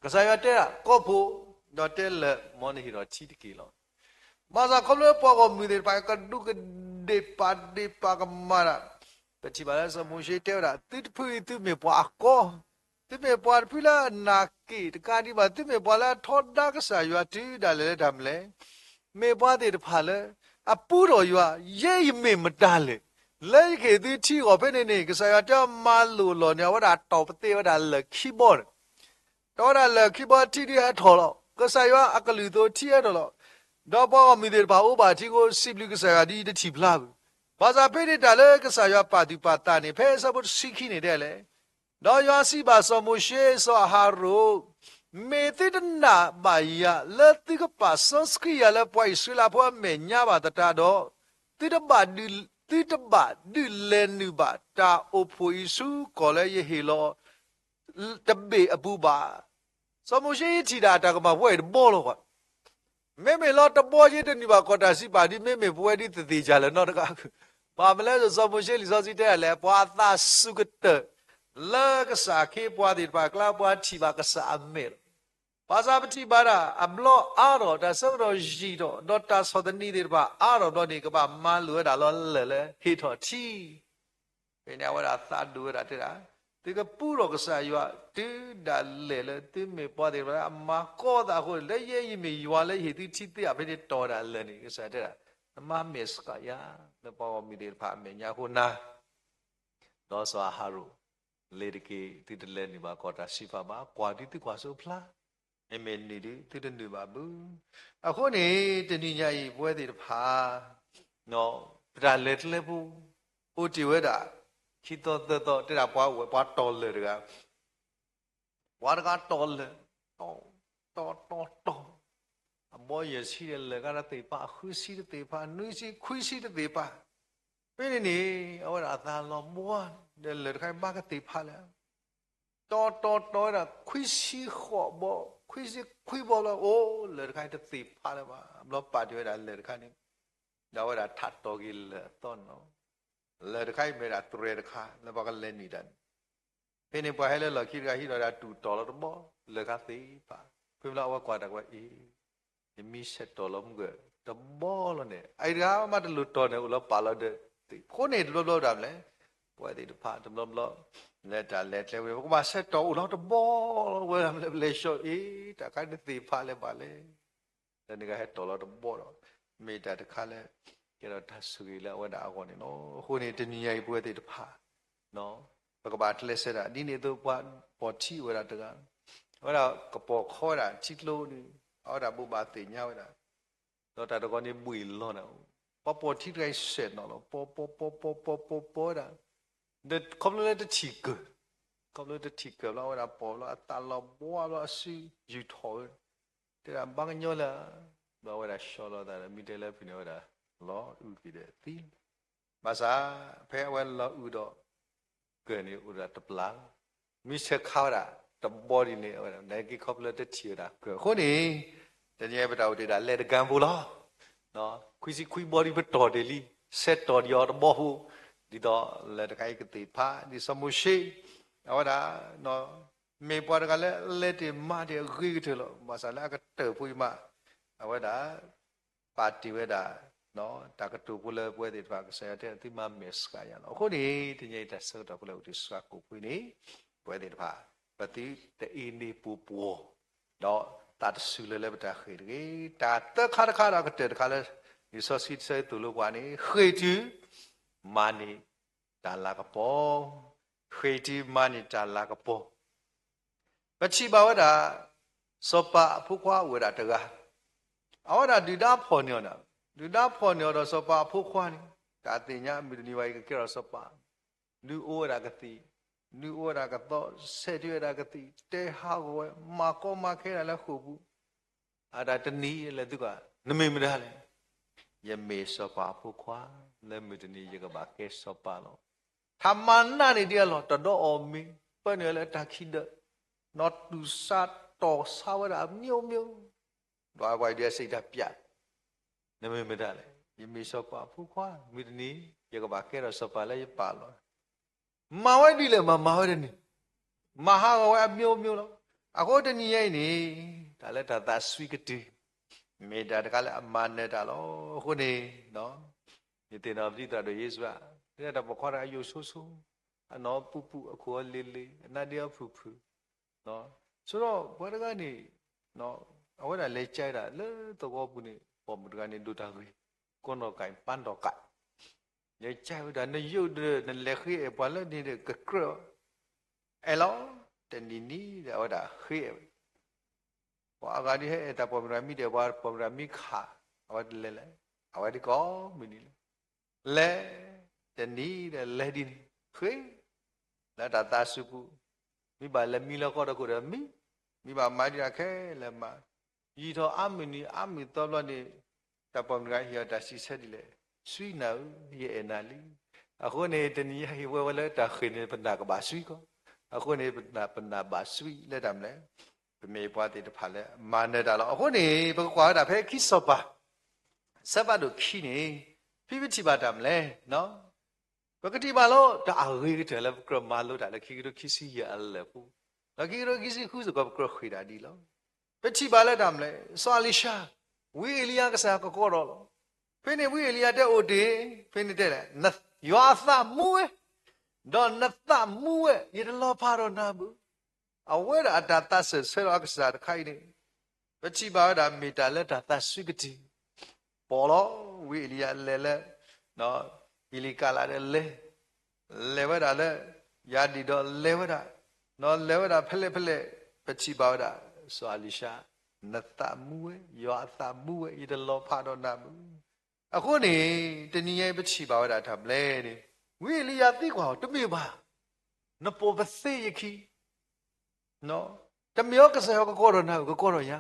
ကစၢ်ယွၤတဲဒၣ်ကီၢ်ဖိ, ဒီးတဲလၢာ် မ်နဟ့ၣ်ထီၣ်ထံတက့ၢ်လီၤ. ဘၣ်ဆၣ်ခီဖျိပှၤဂီၢ်မုၢ်သ့ၣ်တဖၣ် ကဒူးကဒ့ၣ်ပာ်ဒ့ၣ်ပာ်ကမၣ်ဒၣ်, ပထံၣ်ဘၣ်လၢစီၤမိၤၡ့တဲဝဲဒၣ် သုတဖုအံၤသုမ့ၢ်ပှၤအကီ, သုမ့ၢ်ပှၤတဖုလၢအနာ်က့ၣ်တကးဒံးဘၣ်, သုမ့ၢ်ပှၤလၢအထီဒါကစၢ်ယွၤတုၤဒၣ်လဲာ်လၢတၢ်မနုၤလဲၣ်, မ့ၢ်ပှၤသ့ၣ်တဖၣ်လၢ အပူထီၣ်ယွၤ, ယဲယမ့ၢ်မတၤလဲၣ်, လၢယကဟ့ၣ်သုထံအဂီၢ်ဖဲန့ၣ်န့ၣ် ကစၢ်ယွၤတဲအီၤမၤလိာ်အလီၢ်န့ၣ် အဝဲဒၣ်တီၢ်ပသ့ဝဲဒၣ်လၢၢ်ခံဘီန့ၣ် ဒီးဝဲဒၣ်လၢၢ်ခံဘီထံဒုးဟဲထီၣ်လီၤ. ကစၢ်ယွၤအကလုၢ်အသိးထံဟဲထီၣ်လီၤ. ဒီးပှၤဂီၢ်မုၢ်သ့ၣ်တဖၣ်အိၣ်ဘၣ်ထံအဃိ စံးဘျုးကစၢ်ယွၤဒ်တထံၣ်ဖျါဘၣ်. ဘၣ်ဆၣ်ဖဲန့ၣ်တၢ်လၢကစၢ်ယွၤပာ်သူၣ်ပာ်သးန့ၣ် ဖဲအဆၢဖိတဆံခံန့ၣ်တဲလဲၣ်, ဒီးယွၤစံးဘၣ်စီၤမိၤၡ့, စီၤအၤဟရိၣ်, မ့ၢ်သုတနာ်ဘၣ်ယၤလၢသုကပာ်စီဆှံယၤလၢပှၤအံၣ်စရ့လးဖိအမဲာ်ညါဘၣ်သတးဒီး, သုတဘၣ်ဒုး, သုတဘၣ်ဒုးလဲၤနုာ်ဘၣ်တၢ်အိၣ်ဖှိၣ်အံၤဆူကီၢ်လၢယဟ့ၣ်လီၤ တဘ့ၣ်အပူၤဘၣ်. စီၤမိၤၡ့ယထံၣ်ဒၣ်တၢ်ကမၣ်ပဝဲအံၤတဘီလီၤဘၣ်. မ့မ့ၢ်လီၤတဘီယဲတနုာ်ဘၣ်ကီၢ်တၢ်စံးပာ်ဒ်မ့မ့ၢ်ပဝဲဒ်သ့ၣ်သ့ၣ်ယၤလၢၤနီတဂၤ, ဘၣ်မနုၤလဲၣ် စီၤမိၤၡ့လံာ်စီဆှံတဲဒၣ်လဲၣ်, ပှၤအသးစူၤကတၢၢ် လၢကစၢ်အခ့အပှၤသ့ၣ်တဖၣ်အကျါ ပှၤထံၣ်ဘၣ်ကစၢ်အမဲာ်လီၤ. ဘၣ်ဆၣ်ပထံၣ်ဘၣ်ဒၣ် အဘျီအါထီၣ် တၢ်ဆၢကတီၢ်ယံာ်ထီၣ် ဒီးတၢ်ဆီၣ်သနံးသ့ၣ်တဖၣ်အါထီၣ်ဘျီန့ၣ် ကဘၣ်မၤလိာ်ဝဲဒၣ်လီၤလၢာ်လၢဟ့ၣ်ထီၣ်ထံ ဖဲန့ၣ်အဝဲဒၣ်သးဒိၣ်ဝဲဒၣ်တဲဒၣ်, သုကပူထီၣ်ကစၢ်ယွၤ တုၤဒၣ်လဲာ်လၢသုမ့ၢ်ပှၤသ့ၣ်တဖၣ်လၢအမၤကီသးအဃိန့ၣ်, လၢယဲယမ့ၢ်ယွၤလၢယဟ့ၣ်သုထံသ့ဧါ ဖဲန့ၣ်တီၢ်ဝဲဒၣ်လၢာ်န့ၣ် ကစၢ်ယွၤတဲဒၣ်, နမၤမဲာ်ဆှးယၤလၢပှၤဂီၢ်မုၢ်သ့ၣ်တဖၣ်အမဲာ်ညါအဃိနၤ ဒီးစီၤအၤဟရိၣ်, လဲၤတက့ၢ်, သုတလဲၤနုာ်ဘၣ်ကီၢ်တၢ်စံးပာ်ဘၣ်, ကွၢ်ဒ်သုကွၢ်စိဖျါ, မ့မ့ၢ်နုာ်ဒုး သုတနုာ်ဘၣ်ဘၣ်. အဃိန့ၣ် တနံၤညါအံၤ ပဝဲသ့ၣ်တဖၣ် ပတၢ်လဲၤကျဲဖိ အိၣ်တ့ၢ်ဝဲဒၣ် ခံသီသၢသီ တဲဒၣ်ပှၤအိၣ်ဝဲ ပှၤတီၢ်လၢာ်တဂၤ, ပှၤတဂၤတီၢ်လၢာ်, တီၢ်, တီၢ်, တီၢ်, တီၢ်, အဘီယဲၢ်ဆံဒီးလၢာ်ကါတသ့ၣ်ဖး, အဃုဆံတသ့ၣ်ဖး, နွံဆံ, ခွံဆံတသ့ၣ်ဖး, ဖဲန့ၣ်န့ၣ် အဝဲဒၣ်အသးလီၤဘှီ, ဒီးလၢာ်တခါအံၤဘၣ်ကသ့ၣ်ဖးလၢ တီၢ်တီၢ်တီၢ်ဝဲဒၣ် ခွံဆံဃိးဘီ, ခွံဆံခွံဘီလီၤ, အိၣ်လၢာ်တခါအံၤ တသ့ၣ်ဖးလၢၤဘၣ်. အဘျီပာ်တ့ၢ်ဝဲဒၣ်လၢာ်တခါန့ၣ်, ဒီးအဝဲဒၣ်ထးတီၢ်က့ၤလၢာ်အသီန့ၣ်လီၤ. လၢာ်တခါအံၤမ့ၢ်ဝဲဒၣ်တြဲၤတခါ လၢပှၤကလဲၤနုာ်တၢ်န့ၣ်, ဖဲန့ၣ်ပှၤဟဲလၢလီၢ်ခံတဂၤ ဟံးဒီးဒၣ်တူၢ်တီၢ်လီၤတဘီ, လၢာ်တခါသ့ၣ်ဖး, ဖဲလၢအဝဲကွၢ်တၢ်ကွၢ်အံၤ ယမ့ၢ်ဆဲးတီၢ်လီၤမုၢ်ကၢၢ်တဘီလီၤန့ၣ် အအံၤတဂၤမးတလိၣ်တီၢ်န့ၣ် အိၣ်လီၤပာ်လီၤဒီးသ့ၣ်, အဃိန့ၣ်တဘျီဘျီဒၣ်မလဲၣ်, ပဝဲသ့ၣ်တဖၣ်တဘျီဘျီ လၢတၢ်လဲၤကျဲဝဲ ပကဘၣ်ဆဲးတီၢ်အိၣ်လီၤတဘီလီၤ ဝဲဒၣ်မလဲၣ် ပလဲၤဆှီအ့ၣ် တၢ်ခါန့ၣ်တသ့ၣ်ဖးလၢၤဘၣ်လဲၣ်. လၢနကဟဲတီၢ်လီၤတဘီဒီး မ့ၢ်တၢ်တခါလၢ ကဲထီၣ်တၢ်ဆိၣ်ဂ့ၤလၢအဝဲဒၣ်အဂီၢ်န့ၣ်လီၤ. အဃိန့ၣ် တနံၤညါအံၤပဝဲသ့ၣ်တဖၣ် ပကဘၣ်ကျဲးစၢးဒၣ် ဒ်န့ၣ်အသိးပှၤပိာ်ထံအိၣ်ဝဲဒၣ်တဂၤ, အဝဲဒၣ်ကပိာ်ခီဝဲဒၣ်ထံကျိန့ၣ်, အဝဲဒၣ်ဘိးဘၣ်သ့ၣ်ညါဝဲဒၣ်, ဒီးတၢ်တဂီၤန့ၣ်ဘှံးလီၤနၤ, ပှၤပိာ်ထံတဂၤအံၤစဲးနီၤလီၤ, ပိာ်ပိာ်ပိာ်ပိာ်ပိာ်ပိာ်ပိာ်ဝဲဒၣ်, ဒီးခီဖျိလၢတထံၣ်ကၢၢ်, ခီဖျိတထံၣ်ကၢၢ်ဘျီ အဝဲဒၣ်ပိာ်ဘျီ အသးလီၤဘှီဘျီအစုယူၢ်ထီၣ်ဝဲ, တဲဒၣ်ဘၣ်ကညီလၢ ဘျီအဝဲဒၣ်ဆှီလီၤသးဒီး မ့ၢ်တဲလၢဖုန့ၣ် အဝဲဒၣ်လီၤအုၣ်က့ၤဒီးသံလီၤ. ဘၣ်ဆၣ် ဖဲအဝဲလီၤအုၣ်ဒီး ကၢၢ်န့ၣ်အိၣ်ဒၣ်တပျၢ်လီၤ. မ့ၢ်ဆဲးခါဝဲဒၣ်တဘီဒ်န့ၣ် အဝဲဒၣ် နက့ခီဖျိလၢတထံၣ်ဝဲဒၣ်ကၢၢ်အဃိန့ၣ်, တနံၤအံၤပတၢ်အိၣ်တ့ၢ်ဒၣ်လဲၤတကၢၢ်ဖိလီၤ. ခွံဆံခွံဘီဒ်ပတီၢ်တ့ၢ်လံ, ဆဲးတီၢ်ဒံးအီၤတဘီဖိ, ဒ်သိးလၢတခါအံၤကသ့ၣ်ဖး ဒ်စီၤမိၤၡ့ အဝဲဒၣ် မ့ၢ်ပှၤတဂၤလၢလဲၤတ့ၢ်မၤတ့ၢ်အဂ့ၤကတၢၢ်လီၤ. ဘၣ်ဆၣ်လၢအကတၢၢ်ဖိအံၤမး အဝဲဒၣ် ပာ်တ့ၢ်ဝဲဒၣ် တၢ်ကတိၤဖိလၢပဝဲသ့ၣ်တဖၣ် ကစၢ်ယွၤတဲ သုမၤမဲာ်ဆှးယၤလီၤ. အဃိန့ၣ် တနံၤအံၤတၢ်ဆၢကတီၢ်ဖိလၢအိၣ်တ့ၢ်ဆှးကိာ်ဖိန့ၣ် ပဝဲသ့ၣ်တဖၣ် ပသုတအ့န့ၢ်ပူၤပှီၢ် ဒီးသးတစူၤလၢၤလၢပတၢ်ဃ့ၢ်တဂ့ၤ. တၢ်သၢခါတခါဒီးကတၢၢ်တခါလၢ လံာ်စီဆှံတဆၢသိၣ်လိပှၤန့ၣ် ဃ့ၢ်တုၤ မၤန့ၢ်တၢ်လၤကပီၤ, ဃ့ၢ်တုၤမၤန့ၢ်တၢ်လၤကပီၤ ပထံၣ်ဘၣ်ဝဲဒၣ် စီၤပၤအဖိခွါအိၣ်ဝဲဒၣ်တဂၤ, အဝဲဒၣ်ဒုၣ်ဒါဖီၣ်န့ၢ်အီၤဒီး, ဒုၣ်ဒါဖီၣ်န့ၢ်အီၤဒီးစီၤပၤအဖိခွါန့ၣ် တၢ်သ့ၣ်ညါမုၢ်တနံၤဝဲအံၤကကဲထီၣ်စီၤပၤ, ဒုးအိၣ်ဝဲဒၣ်ကသံၣ်, ဒုးအိၣ်ဝဲဒၣ်ကသီ, ဆဲးတုၤဝဲဒၣ်ကသံၣ်, တဲဟးဂီၤဝဲ, မၤကီမၤခဲဒၣ်လၢဃိာ်ပူၤ, အတၢ်တနံၤလဲၤသုကွၢ်, နမ့ၢ်မတၤလဲၣ်. ယမ့ၢ်စီၤပၤအဖိခွါ, လၢမုၢ်တနံၤယကဘၣ်ကဲစီၤပၤလီၤ. ထးမၤနးန့ၢ်ဒံးအလီၢ်, တဒီးအီၣ်မ့ၤ, ပၢနုာ်လၢတၢ်ခံဒၢး, နီၢ်တူၢ်ဆါတီၢ်ဆါဝဲဒၣ်အမျိုးမျိုး, ဒီးပှၤဒုးအစံးတၢ်ပျး နမ့ၢ်မတၤလဲၣ်. ယမ့ၢ်စီၤပၤအဖိခွါ, မုၢ်တနံၤ ယကဘၣ်ကဲထီၣ်စီၤပၤလၢယပာ်လီၤ. မၤဝဲဒ်လဲၣ်မၤ မၤဝဲဒ်န့ၣ်, မၤဟးဂီၤဝဲအမျိုးမျိုးလီၤ. အဃိတနံၤညါအံၤန့ၣ် တၢ်လၢတၢ်သးစွံကတုၢ် မ့ၢ်တၢ်တခါလၢအမၤနၢၤတၢ်လီၤ. အဃိန့ၣ် ယသ့ၣ်နီၣ်ပတံၤသရၣ်ဒိၣ်ယ့ၣ်ၡူးဧၢ, တၢ်ပိာ်ခွါတဂၤအယိာ်ဆိဆိ, အနီၢ်ပူၤပူၤ, အခိၣ်အီၤလ့ၤလ့ၤ, အနါဒ့အီၤဖုၣ်ဖုၣ်, ဆိဒီးပှၤတဂၤန့ၣ် အဝဲဒၣ်လဲၤကဲဒၣ်လၢသဝီပူၤန့ၣ် ပိာ်မုၣ်တဂၤန့ၣ်ဒိၣ်တၢ်ဂ့ၤ, ကိးနီၢ်ကၣ်ပၢ်နီၢ်ကၣ်, လဲၤကဲဝဲဒၣ် နယိၣ်ဒီး နလဲၤဃ့အဲၣ်ပှၤလၢန့ၣ်ဒီးကကြၢးအီၤ, အဲၣ်လီၤ. တနံၤနံၤဒီး အဝဲဒၣ်ဃ့အဲၣ်ဝဲ ပှၤအဂၤဒ်ဟဲအဲၣ်တၢ်ပိာ်မုၣ်တဂၤမံဒီး ပှၤပိာ်မုၣ်တဂၤမံခး, အဝဲတလဲၤလဲၣ်, အဝဲဒ်ကိးမုၢ်နံၤလၢ လဲၤ, တနံၤဒီးလဲၤဒ်န့ၣ်, ဃ့, လၢတၢ်သးစူၤပူၤ, မ့ၢ်ဘၣ်လဲၤမံလၢဃီတခိၣ်ဒီးမံ, မ့ၢ်ဘၣ်မၤဒ်တၢ်ခဲလၢာ်မၤ, ယံာ်ထီၣ်အါမုၢ်နံၤအါမုၢ်သီဘျီန့ၣ်, တၢ်ပိာ်မုၣ်တဂၤဟ့ၣ်အီၤတၢ်စံးဆၢဒ်လဲၣ်, စွံနၤဧၢ, ယအဲၣ်နၤလံ. အဃိန့ၣ် တနံၤညါအံၤဝဲဝဲလၢတၢ်ဃ့ၢ်န့ၣ် ပနၢ်ကဘၣ်စွံကီး, အဃိန့ၣ် ပနၢ်ဘၣ်စွံလၢတၢ်မနုၤလဲၣ်, ပမ့ၢ်ပှၤသ့ၣ်တဖၣ်လၢမၤနၢၤတၢ်လီၤ. အဃိန့ၣ် ပကကွၢ်ဝဲဒၣ်ဖဲခံစီၤပၤ ဆၢဖးဒိၣ်ခံန့ၣ်, ဖဲပထံၣ်ဘၣ်တၢ်မနုၤလဲၣ်, ပကထံၣ်ဘၣ်လၢတၢ်အဂ့ၤကတၢၢ်လၢပကြၢးမၤလိတၢ်လၢခံကထိခံဆံယဲၢ်အလၢာ်ပူၤ, ဒီးခံကထိခံဆံဃုစ့ၢ်ကီး ပကြၢးဃ့ၢ်ဒၣ်ဒ်လီၤ. ပထံၣ်ဘၣ်လၢတၢ်မနုၤလဲၣ်, စီၤအလံၤၡါ, ဝံအ့လံယၤကစၢ်ကကိးထီၣ်လီၤ. ဖဲန့ၣ်ဝံအ့လံယၤတဲအိၣ်တ့ၢ်, ဖဲန့ၣ်တဲလဲၣ်, ယွၤအသးမူဝဲ, ဒီးနသးမူဝဲ, ယတလီၤဖးဒီးနၤဘၣ်. အဝဲဒၣ်အတၢ်သးစၢၢ်ဆၢလီၤအကစၢ်တခါအံၤန့ၣ်, ပထံၣ်ဘၣ်ဝဲဒၣ်မ့ၢ်တၢ်လၢတၢ်သးစွံကတုၢ်, ပိာ်လီၤ, ဝံအ့လံယၤလဲၤလၢ ကံလံကါလးဒီးလဲၤ, လဲၤဝဲဒၣ်လၢ ယၤဒ့ၣ်ဒီးလဲၤဝဲဒၣ်, ဒီးလဲၤဝဲဒၣ်ဖဲလဲၣ်ဖဲလဲၣ်, ပထံၣ်ဘၣ်ဝဲဒၣ် စီၤအလံၤၡါ, နသးမူဝဲ, ယွၤအသးမူဝဲ, ယတလီၤဖးဒီးနၤဘၣ်. အဃိန့ၣ် တနံၤညါအံၤပထံၣ်ဘၣ်ဝဲဒၣ်တၢ်မနုၤလဲၣ်န့ၣ်, ဝံအ့လံယၤသံကွၢ်အီၤ, တမ့ၢ်ဘၣ်, နပိာ်ပသ့ယခံ တမ့ၢ်အီၤကစၢ်ယွၤကကိးထီၣ်နၤ, ကကိးထီၣ်ယၤ,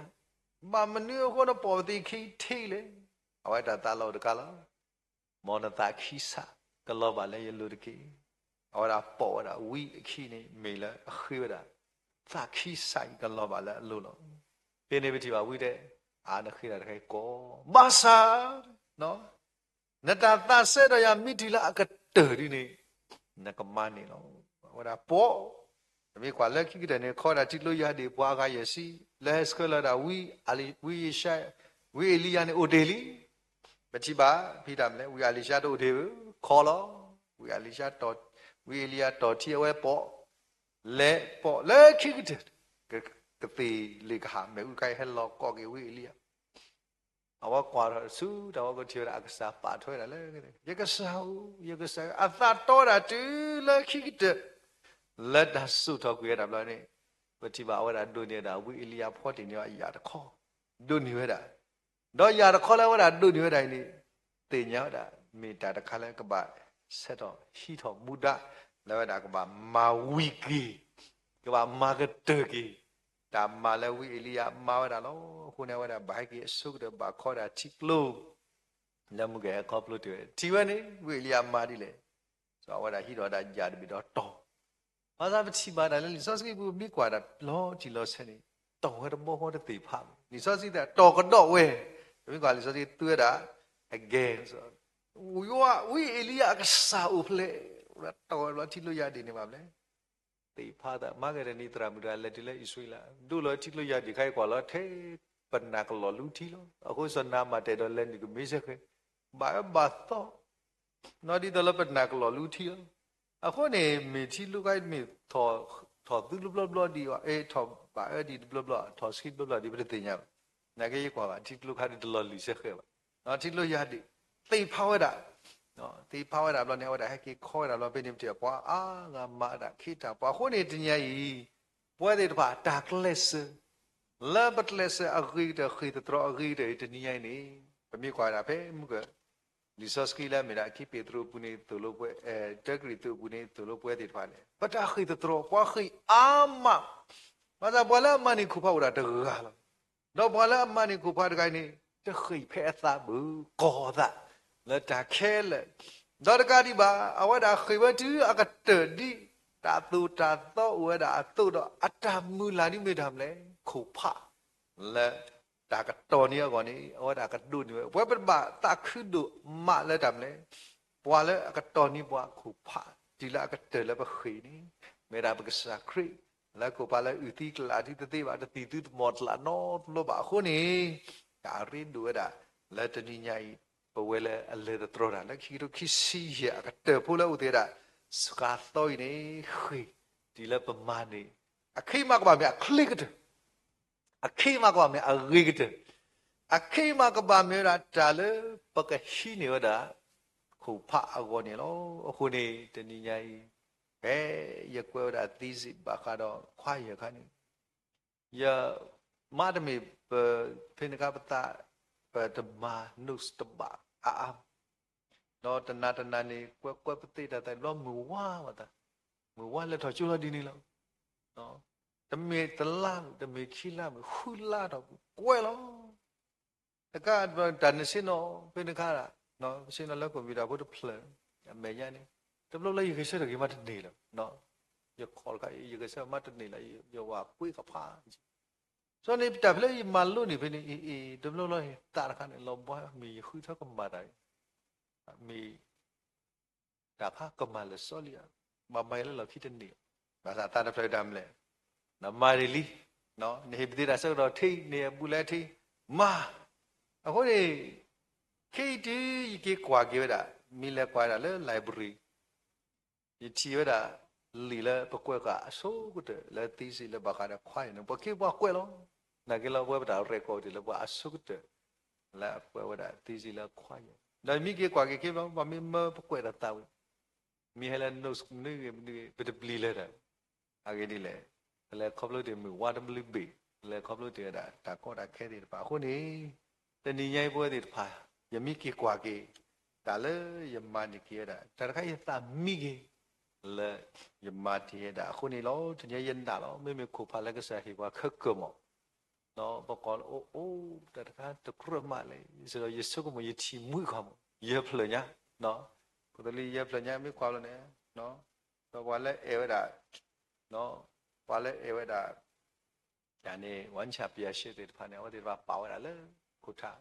ဘၣ်မနုၤအဃိနပိာ်ပသ့ခံထံလဲၣ်. အဝဲတၢ်သးလီၤတခါလီၤ. မ်နသးခံစး ကလီၤဘၣ်လၢယလိၤတက့ၢ်. အဝဲဒၣ်ပိာ်ဝဲဒၣ်ဝံအခံန့ၣ် မ့ၢ်လၢအဃ့ဝဲဒၣ် သးခံစးအံၤကလီၤဘၣ်လၢအလိၤလီၤ. ဖဲန့ၣ်ပထံၣ်ဘၣ်ဝံတဲ, အါ နဃ့တၢ်တခါအံၤကီး, ဘၣ်ဆၣ် နတၢ်သးစဲဒီးယၤမ့ၢ်တုၤလၢအကတၢၢ်ဒ်န့ၣ်, နကမၤန့ၢ်လီၤ. အဝဲဒၣ်ပိာ်, ပမ့ၢ်ကွၢ်လၢခံကတၢၢ်န့ၣ် ခီဒၣ်ထံကျိယၤဒ့ၣ် ပှၤအဂၤယဲၢ်ဆံ လၢဟဲဆှၢလီၤဒၣ်ဝံ, ဝံယၡါ, ဝံအ့လံယၤန့ၣ်အိၣ်တ့ၢ်လံ. ပထံၣ်ဘၣ်ဖဲတၢ်မနုၤလဲၣ်, ဝံအလံၤၡါတအိၣ်တ့ၢ်ဘၣ်, ခီလီၤ. ဝံအလံၤၡါ, ဝံအ့လံယၤတီၢ်ထံအဝဲပိာ်, လဲၤပိာ်လၢခံကတၢၢ်, ကသ့ၣ်လ့ၣ်ကဟၣ် မ့ၣ်အူတခါအံၤဟဲလီၤကိးက့ၤဝံအ့လံယၤ အဝဲကွၢ်ထီၣ်ဆူတၢ်ဝီကထံၣ်ဝဲဒၣ်အကစၢ်ပာ်ထွဲဝဲဒၣ်လၢ, ယကစၢ်ဧၢ, ယကစၢ်ဧၢ, အသးတီဝဲဒၣ်တုၤလၢခံကတၢၢ်, လၢတၢ်စိာ်ထီၣ်ကွံာ်ဝဲဒၣ်ဘျီန့ၣ်, ပထံၣ်ဘၣ်အဝဲဒၣ်ဒိးန့ၢ်ဝဲဒၣ်ဝံအ့လံယၤဖီတ့ၢ်န့ၢ်အယၣ်တခီ, ဒိးန့ၢ်ဝဲဒၣ်, ဒီးယၣ်တခီလၢအဝဲဒၣ်ဒိးန့ၢ်ဝဲဒၣ်အံၤန့ၣ်, သ့ၣ်ညါဝဲဒၣ်, မ့ၢ်တၢ်တခါလၢကဘၣ်ဆဲးထီၣ်ဟံးထီၣ်မူဒါ, လၢအဝဲဒၣ်ကဘၣ်မၤဝံၤက့ၤ, ကဘၣ်မၤကတၢၢ်က့ၤ, တၢ်မၤလၢဝံအ့လံယၤမၤဝဲဒၣ်လီၤ. အဃိန့ၣ် အဝဲဒၣ်ဘၣ်ဟဲက့ၤအဆိကတၢၢ်ဘၣ်ခီဒၣ်ထံကျိ လၢမုၢ်ကဟဲခီဖျိတ့ၢ်ဝဲ, ထံၣ်ဝဲန့ၣ် ဝံအ့လံယၤမၤဒ်လဲၣ်, စီၤအဝဲဒၣ်ဟံးထီၣ်ဝဲဒၣ်ယၣ်တဘ့ၣ်ဒီးတီၢ်, ဘၣ်ဆၣ်ပထံၣ်ဘၣ်တၢ်လၢလံာ်စီဆှံပူၤ ပမ့ၢ်ကွၢ်တၢ်လီၤတံၢ်လီၤဆဲးန့ၣ်, တီၢ်ဝဲတဘျီဃီတသ့ၣ်ဖးဘၣ်, လံာ်စီဆှံတဲတီၢ်ကဒီးဝဲ, ပမ့ၢ်ကွၢ်လံာ်စီဆှံသူဝဲဒၣ်, again, ဝံအ့လံယၤအကစၢ်အိၣ်ဖျဲၣ်, တီၢ်ဝဲတဘျီထံကျိယၤဒ့ၣ်န့ၣ်ဘၣ်ဖျဲၣ် သ့ၣ်ဖးသး, မၤကဒနံၤသရၣ်မုၣ်တဂၤလဲၤတုၤလၢအံၣ်စရ့လး, ဒိၣ်လီၤထံကျိယၤဒ့ၣ်ခါအံၤကွၢ်လီၤထဲ, ပနၢ်ကလီၢ်လူထံလီၤ. အဃိစီၤနၤမၢ်တဲာ်ဒီးလဲၤနုာ်ကမ့ၢ်စ့ၢ်ကီး, ဘၣ်အၢဘၣ်သီ, နီၢ်ဒ်သိးလၢပနၢ်ကလီၢ်လူထံလီၤ. အဃိန့ၣ် မ့ၢ်ထံကျိခါအံၤမ့ၢ်ထီၣ်သူတဘျီဘျီဒံး, ထီၣ်ဘၣ်အၢဒံးတဘျီဘျီ, ထီၣ်ဆှံတဘျီဘျီဒံး ပတသ့ၣ်ညါဘၣ်. နာ်က့ယကွၢ်ဘၣ် ထံကျိခါဒ်တလီၤလုာ်စ့ၢ်ကီးဘၣ်. ထံကျိယၤဒ့ၣ်, သ့ၣ်ဖးဝဲဒၣ် သ့ၣ်ဖးဝဲဒၣ်ဘျီန့ၣ် အဝဲဒၣ်ဟဲက့ၤခီဝဲဒၣ်ဘျီ ဖဲန့ၣ်ပထံၣ်ပှၤအါဂၤမၤဒၣ်ခ့တၢ်ပှၤ. အဃိန့ၣ်တနံၤအံၤ, ပဝဲသ့ၣ်တဖၣ်တၢ်ကျဲးစၢး, လၢပကျဲးစၢးအဂ့ၤကတၢၢ် ဃ့ၢ်သတြီၤအဂ့ၤကတၢၢ်အံၤ တနံၤညါအံၤန့ၣ်, ပမ့ၢ်ကွၢ်ဒၣ်ဖဲမုၢ်က လံာ်စီဆှံလၢအမ့ၢ်ဒၣ်ခံပ့းတရူးအပူၤန့ၣ် သိၣ်လိပှဲၤ, တၢကရံၣ်သူးအပူၤန့ၣ် သိၣ်လိပှဲၤသ့ၣ်တဖၣ်န့ၣ် ပတၢ်ဃ့ၢ်သတြီၤ ပှၤဃ့ၢ်အါမး, ဘၣ်ဆၣ်ပှၤလၢအမၤန့ၢ်ခိၣ်ဖးအိၣ်ဒၣ်တဂၤလီၤ. ဒီးပှၤလၢအမၤန့ၢ်ခိၣ်ဖးတဂၤအံၤန့ၣ် တဃ့ၢ်ဖဲအသးဘၣ်, ကီၤအသးလၢတၢ်ခဲလၢာ်, ဒီးတကးဒံးဘၣ် အဝဲဒၣ်ဃ့ၢ်ဝဲတုၤအကတၢၢ်ဒ်တၢ်သိၣ်တၢ်သီအိၣ်ဝဲဒၣ်အသိးဒီး အတၢ်မုၢ်လၢ်ဒ်မ့ၢ်တၢ်မနုၤလဲၣ်, ခိၣ်ဖးလၢတ တၢ်ကတီၢ်န့ၢ်အဂီၢ်န့ၣ် အဝဲဒၣ်ကဒိးန့ၢ်ဝဲ, ပဝဲပတဘၣ်သးခုဒိၣ်မးလၢတၢ်မနုၤလဲၣ်. ပှၤလၢအကတီၢ်န့ၢ်ပှၤခိၣ်ဖး တုၤလၢအကတၢၢ်လၢပဃ့ၢ်န့ၣ် မ့ၢ်ဒၣ်ပကစၢ်ခရံာ်, လၢခိၣ်ဖးလၢအုၣ်သံကလၢ်ဒံးတသ့ဘၣ်, တသံၣ်သုတမီၢ်တလးနီတဘျီဘၣ်အဃိန့ၣ်, တၢ်အရ့ဒိၣ်ဝဲဒၣ် လၢတနံၤညါအံၤ ပဝဲလၢအလဲၤသတြီတၢ်လၢခံကထိခံဆံယဲၢ်အကတၢၢ်ဖိလၢအိၣ်သ့ဝဲဒၣ် စှၤသီအံၤန့ၣ် ဃ့ၢ်တုၤလၢပမၤန့ၢ်, အခဲအံၤမးကဘၣ်မ့ၢ်အချ့ကတၢၢ် အခဲအံၤမးကဘၣ်မ့ၢ်အဂ့ၤကတၢၢ်, အခဲအံၤမးကဘၣ်မ့ၢ်ဝဲဒၣ်တၢ်လၢပကဟံးန့ၢ်ဝဲဒၣ် ခိၣ်ဖးအဂီၢ်န့ၣ်လီၤ. အဃိန့ၣ် တနံၤညါအံၤ ဖဲယကွဲးဝဲဒၣ် thesis ဘၣ်ဃးဒီး choir အခါန့ၣ် ယမ့တမ့ၢ်ပ, ဖဲန့ၣ်အခါပသး, ပတမၤ notes တဘၣ်အါအါ ဒီးတနၤတနၤန့ၣ် ကွဲးကွဲးပသ့တၢ်သးဘျီ မုၢ်ဝါဘၣ်သး, မုၢ်ဝါလဲၤထီၣ်ကၠိလီၤဒ်န့ၣ်လီၤ. တမ့ၢ်တလါမုၢ်, တမ့ၢ်ခံလါမုၢ်, ဃုလါထီၣ် ကွဲးလီၤ. တကးတၢ်န့ၣ်ဆ့ၣ်နီၤ ဖဲန့ၣ်အခါ, ဆ့ၣ်နီၤလၢ computer ဖိတဖျၢၣ် အမဲာ်ညါန့ၣ်, တဘျီဘျီယဂဲၤဆၢထၢၣ်က့ၤမးတန့ၢ်လၢၤ, ယခီၣ်တခါ ယဂဲၤဆၢထၢၣ်မးတန့ၢ်လၢၤ, ယဝၤကွ့ကဖး စီန့ၣ် တၢ်ဖဲလၢယမၤလိန့ၢ်ဖဲန့ၣ် အ့ အ့ တဘျီဘျီသးတခါန့ၣ် လီၤဘှါမ့ၢ်ယဃုထၢကမၤတၢ်, မ့ၢ်တၢ်ဖးကမၤလၢာ်စီလံဧါ, ဘၣ်မၤယၤလၢလီၢ်ခံတန့ၢ်, ဘၣ်ဆၣ်သးတဖျၢၣ်တၢ်မနုၤလဲၣ်, နမၤဒ်လံ, နဟ့ၣ်ပသ့တၢ်ဆၢကတီၢ်ထံ နဟ့ၣ်အဘူးလဲထံ, မၤ, အဃိန့ၣ် ခဲအံၤတုၤယက့ၤကွၢ်က့ၤဝဲဒၣ် မ့ၢ်လဲၤကွၢ်ဝဲဒၣ်လၢ library ယထံၣ်ဝဲဒၣ် လံာ်လၢပကွဲးဃာ်အဆိကတၢၢ်လၢ thesis လၢဘၣ်ဃးဒီး choir န့ၣ် ပှၤက့ၤပှၤကွဲးလီၤ. နာ်က့လီၤ ပဝဲပတၢ် record တုၤလၢပှၤအဆိကတၢၢ် လၢအကွဲးဝဲဒၣ် thesis လၢ choir ဒီးမ့ၢ်က့ၤကွၢ်က့ၤခဲဘျီ ပှၤမ့ၢ်မၢပကွဲးတၢ်သးဝံၣ် မ့ၢ်ဟဲလၢ notes မနုၤဂ့ၤမနုၤဂ့ၤ ပတပျံၤလၢၤဒီး အဂ့ၢ်ဒ်လဲၣ်, ပလဲၤခီဖျိတ့ၢ်မုၢ်ဝါတဘျုးဘ့ၣ်, ပလဲၤခီဖျိတ့ၢ်ဝဲဒၣ်တၢ်ကီတၢ်ခဲသ့ၣ်တဖၣ်အဃိန့ၣ်, တနံၤညါအံၤပဝဲသ့ၣ်တဖၣ် ယမ့ၢ်က့ၤကွၢ်က့ၤ တၢ်လၢယမၤန့ၢ်က့ၤဝဲဒၣ် တၢ်တခါယသးမံက့ၤ လၢယမၤတ့ၢ်ဝဲဒၣ်အဃိန့ၣ်လီၤ. တနံၤညါယနာ်လီၤ မ့မ့ၢ်ခိၣ်ဖးလၢကစၢ်ဟ့ၣ်ပှၤခဲကၢၢ်မး ပကိးလၢအိၣ်အိၣ်တၢ်တခါတကြၢးမးလဲၣ်, စ့ၢ်ဒီးယဆိကမိၣ်ယထံၣ်မှံခီမး ယဖျၢၣ်ညါ, ပကသလံယဖျၢၣ်ညါမ့ၢ်ကွၢ်လီၤန့ၣ်, ဒီးပှၤလၢအဲၣ်ဝဲဒၣ်, ပှၤလၢအဲၣ်ဝဲဒၣ် တၢ်န့ၣ် ဝါဆၣ်ပယၣ်ရှ့သ့ၣ်တဖၣ်န့ၣ် အဝဲသ့ၣ်တဖၣ်ပာ်ဝဲဒၣ်လၢခိၣ်ထး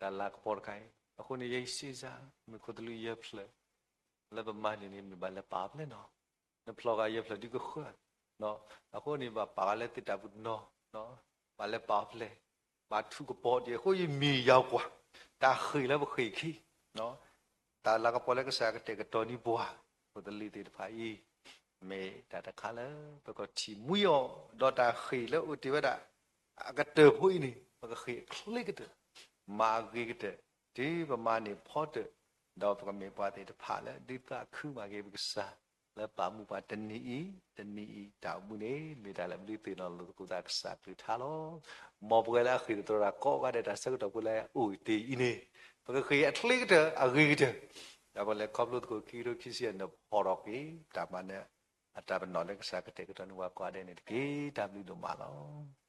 တၢ်လၤကပီၤတခါအံၤ, အဃိန့ၣ် ယစ့စါ မ့ၢ်ခိၣ်သလုးယဲၢ်ဖျၢၣ် လၢပမၤန့ၢ်န့ၣ် မ့ၢ်ဘၣ်လဲၤပာ်အီၤဖဲလဲၣ်နီၤ, နဖျီၣ်ဃာ်ယဲၢ်ဖျၢၣ်ဒုကဃၢၤ, အဃိန့ၣ် ဘၣ်ပာ်ဃာ်လၢသ့ၣ်တၢ်ပနီၣ်, ဘၣ်လဲၤပာ်အီၤဖဲလဲၣ်, ဘၣ်ထူးကပီၤဒံးအဃိ ယမ့ၢ်ယၤကွၢ် တၢ်ဃ့ၢ်လၢပဃ့ၢ်ခံ တၢ်လၤကပီၤလၢကစၢ်ကတဲာ်ကတီၤန့ၢ်ပှၤ ဖိသလံၤသ့ၣ်တဖၣ်အံၤ, မ့ၢ်တၢ်တခါလၢပကထံၣ်မှံအီၤ, ဒီးတၢ်ဃ့ၢ်လၢအိၣ်တ့ၢ်ဝဲဒၣ် အကတၢၢ်ဖိအံၤန့ၣ် ပကဃ့ၢ်အချ့ကတၢၢ်, မၤအဂ့ၤကတၢၢ်, တုၤပမၤန့ၢ်ဖီတၢၣ်, ဒီးပကမ့ၢ်ပှၤသ့ၣ်တဖၣ်လၢဒုးသးခုမၤက့ၤပကစၢ်, လၢပာ်မူပှၤတနံၤအံၤ တနံၤအံၤ တၢ်အိၣ်မူန့ၣ် မ့ၢ်တၢ်လၢပဒုးသ့ၣ်နီၣ်လိာ်သကိးသးကစၢ်ကလုၢ်ကထါလီၤ. မ်ပဝဲလၢအဃ့ၢ်သတြီတၢ်ကိးဂၤဒဲး တၢ်ဆၢကတီၢ်ဖိလၢအအိၣ်တ့ၢ်အံၤန့ၣ်, ပကဃ့ၢ်အချ့ကတၢၢ်အဂ့ၤကတၢၢ်, ဒီးပလဲၤခီဖျိသကိးခံကထိခံဆံယဲၢ်န့ၣ် ဖီၣ်ထီၣ်က့ၤ တၢ်မၤနၢၤ အတၢ်ပနီၣ်လၢကစၢ်ကတဲာ်ကတီၤန့ၢ်ပှၤကိးဂၤဒဲးန့ၣ်တက့ၢ်. တၢ်ဘျုးဒိၣ်မးလီၤ.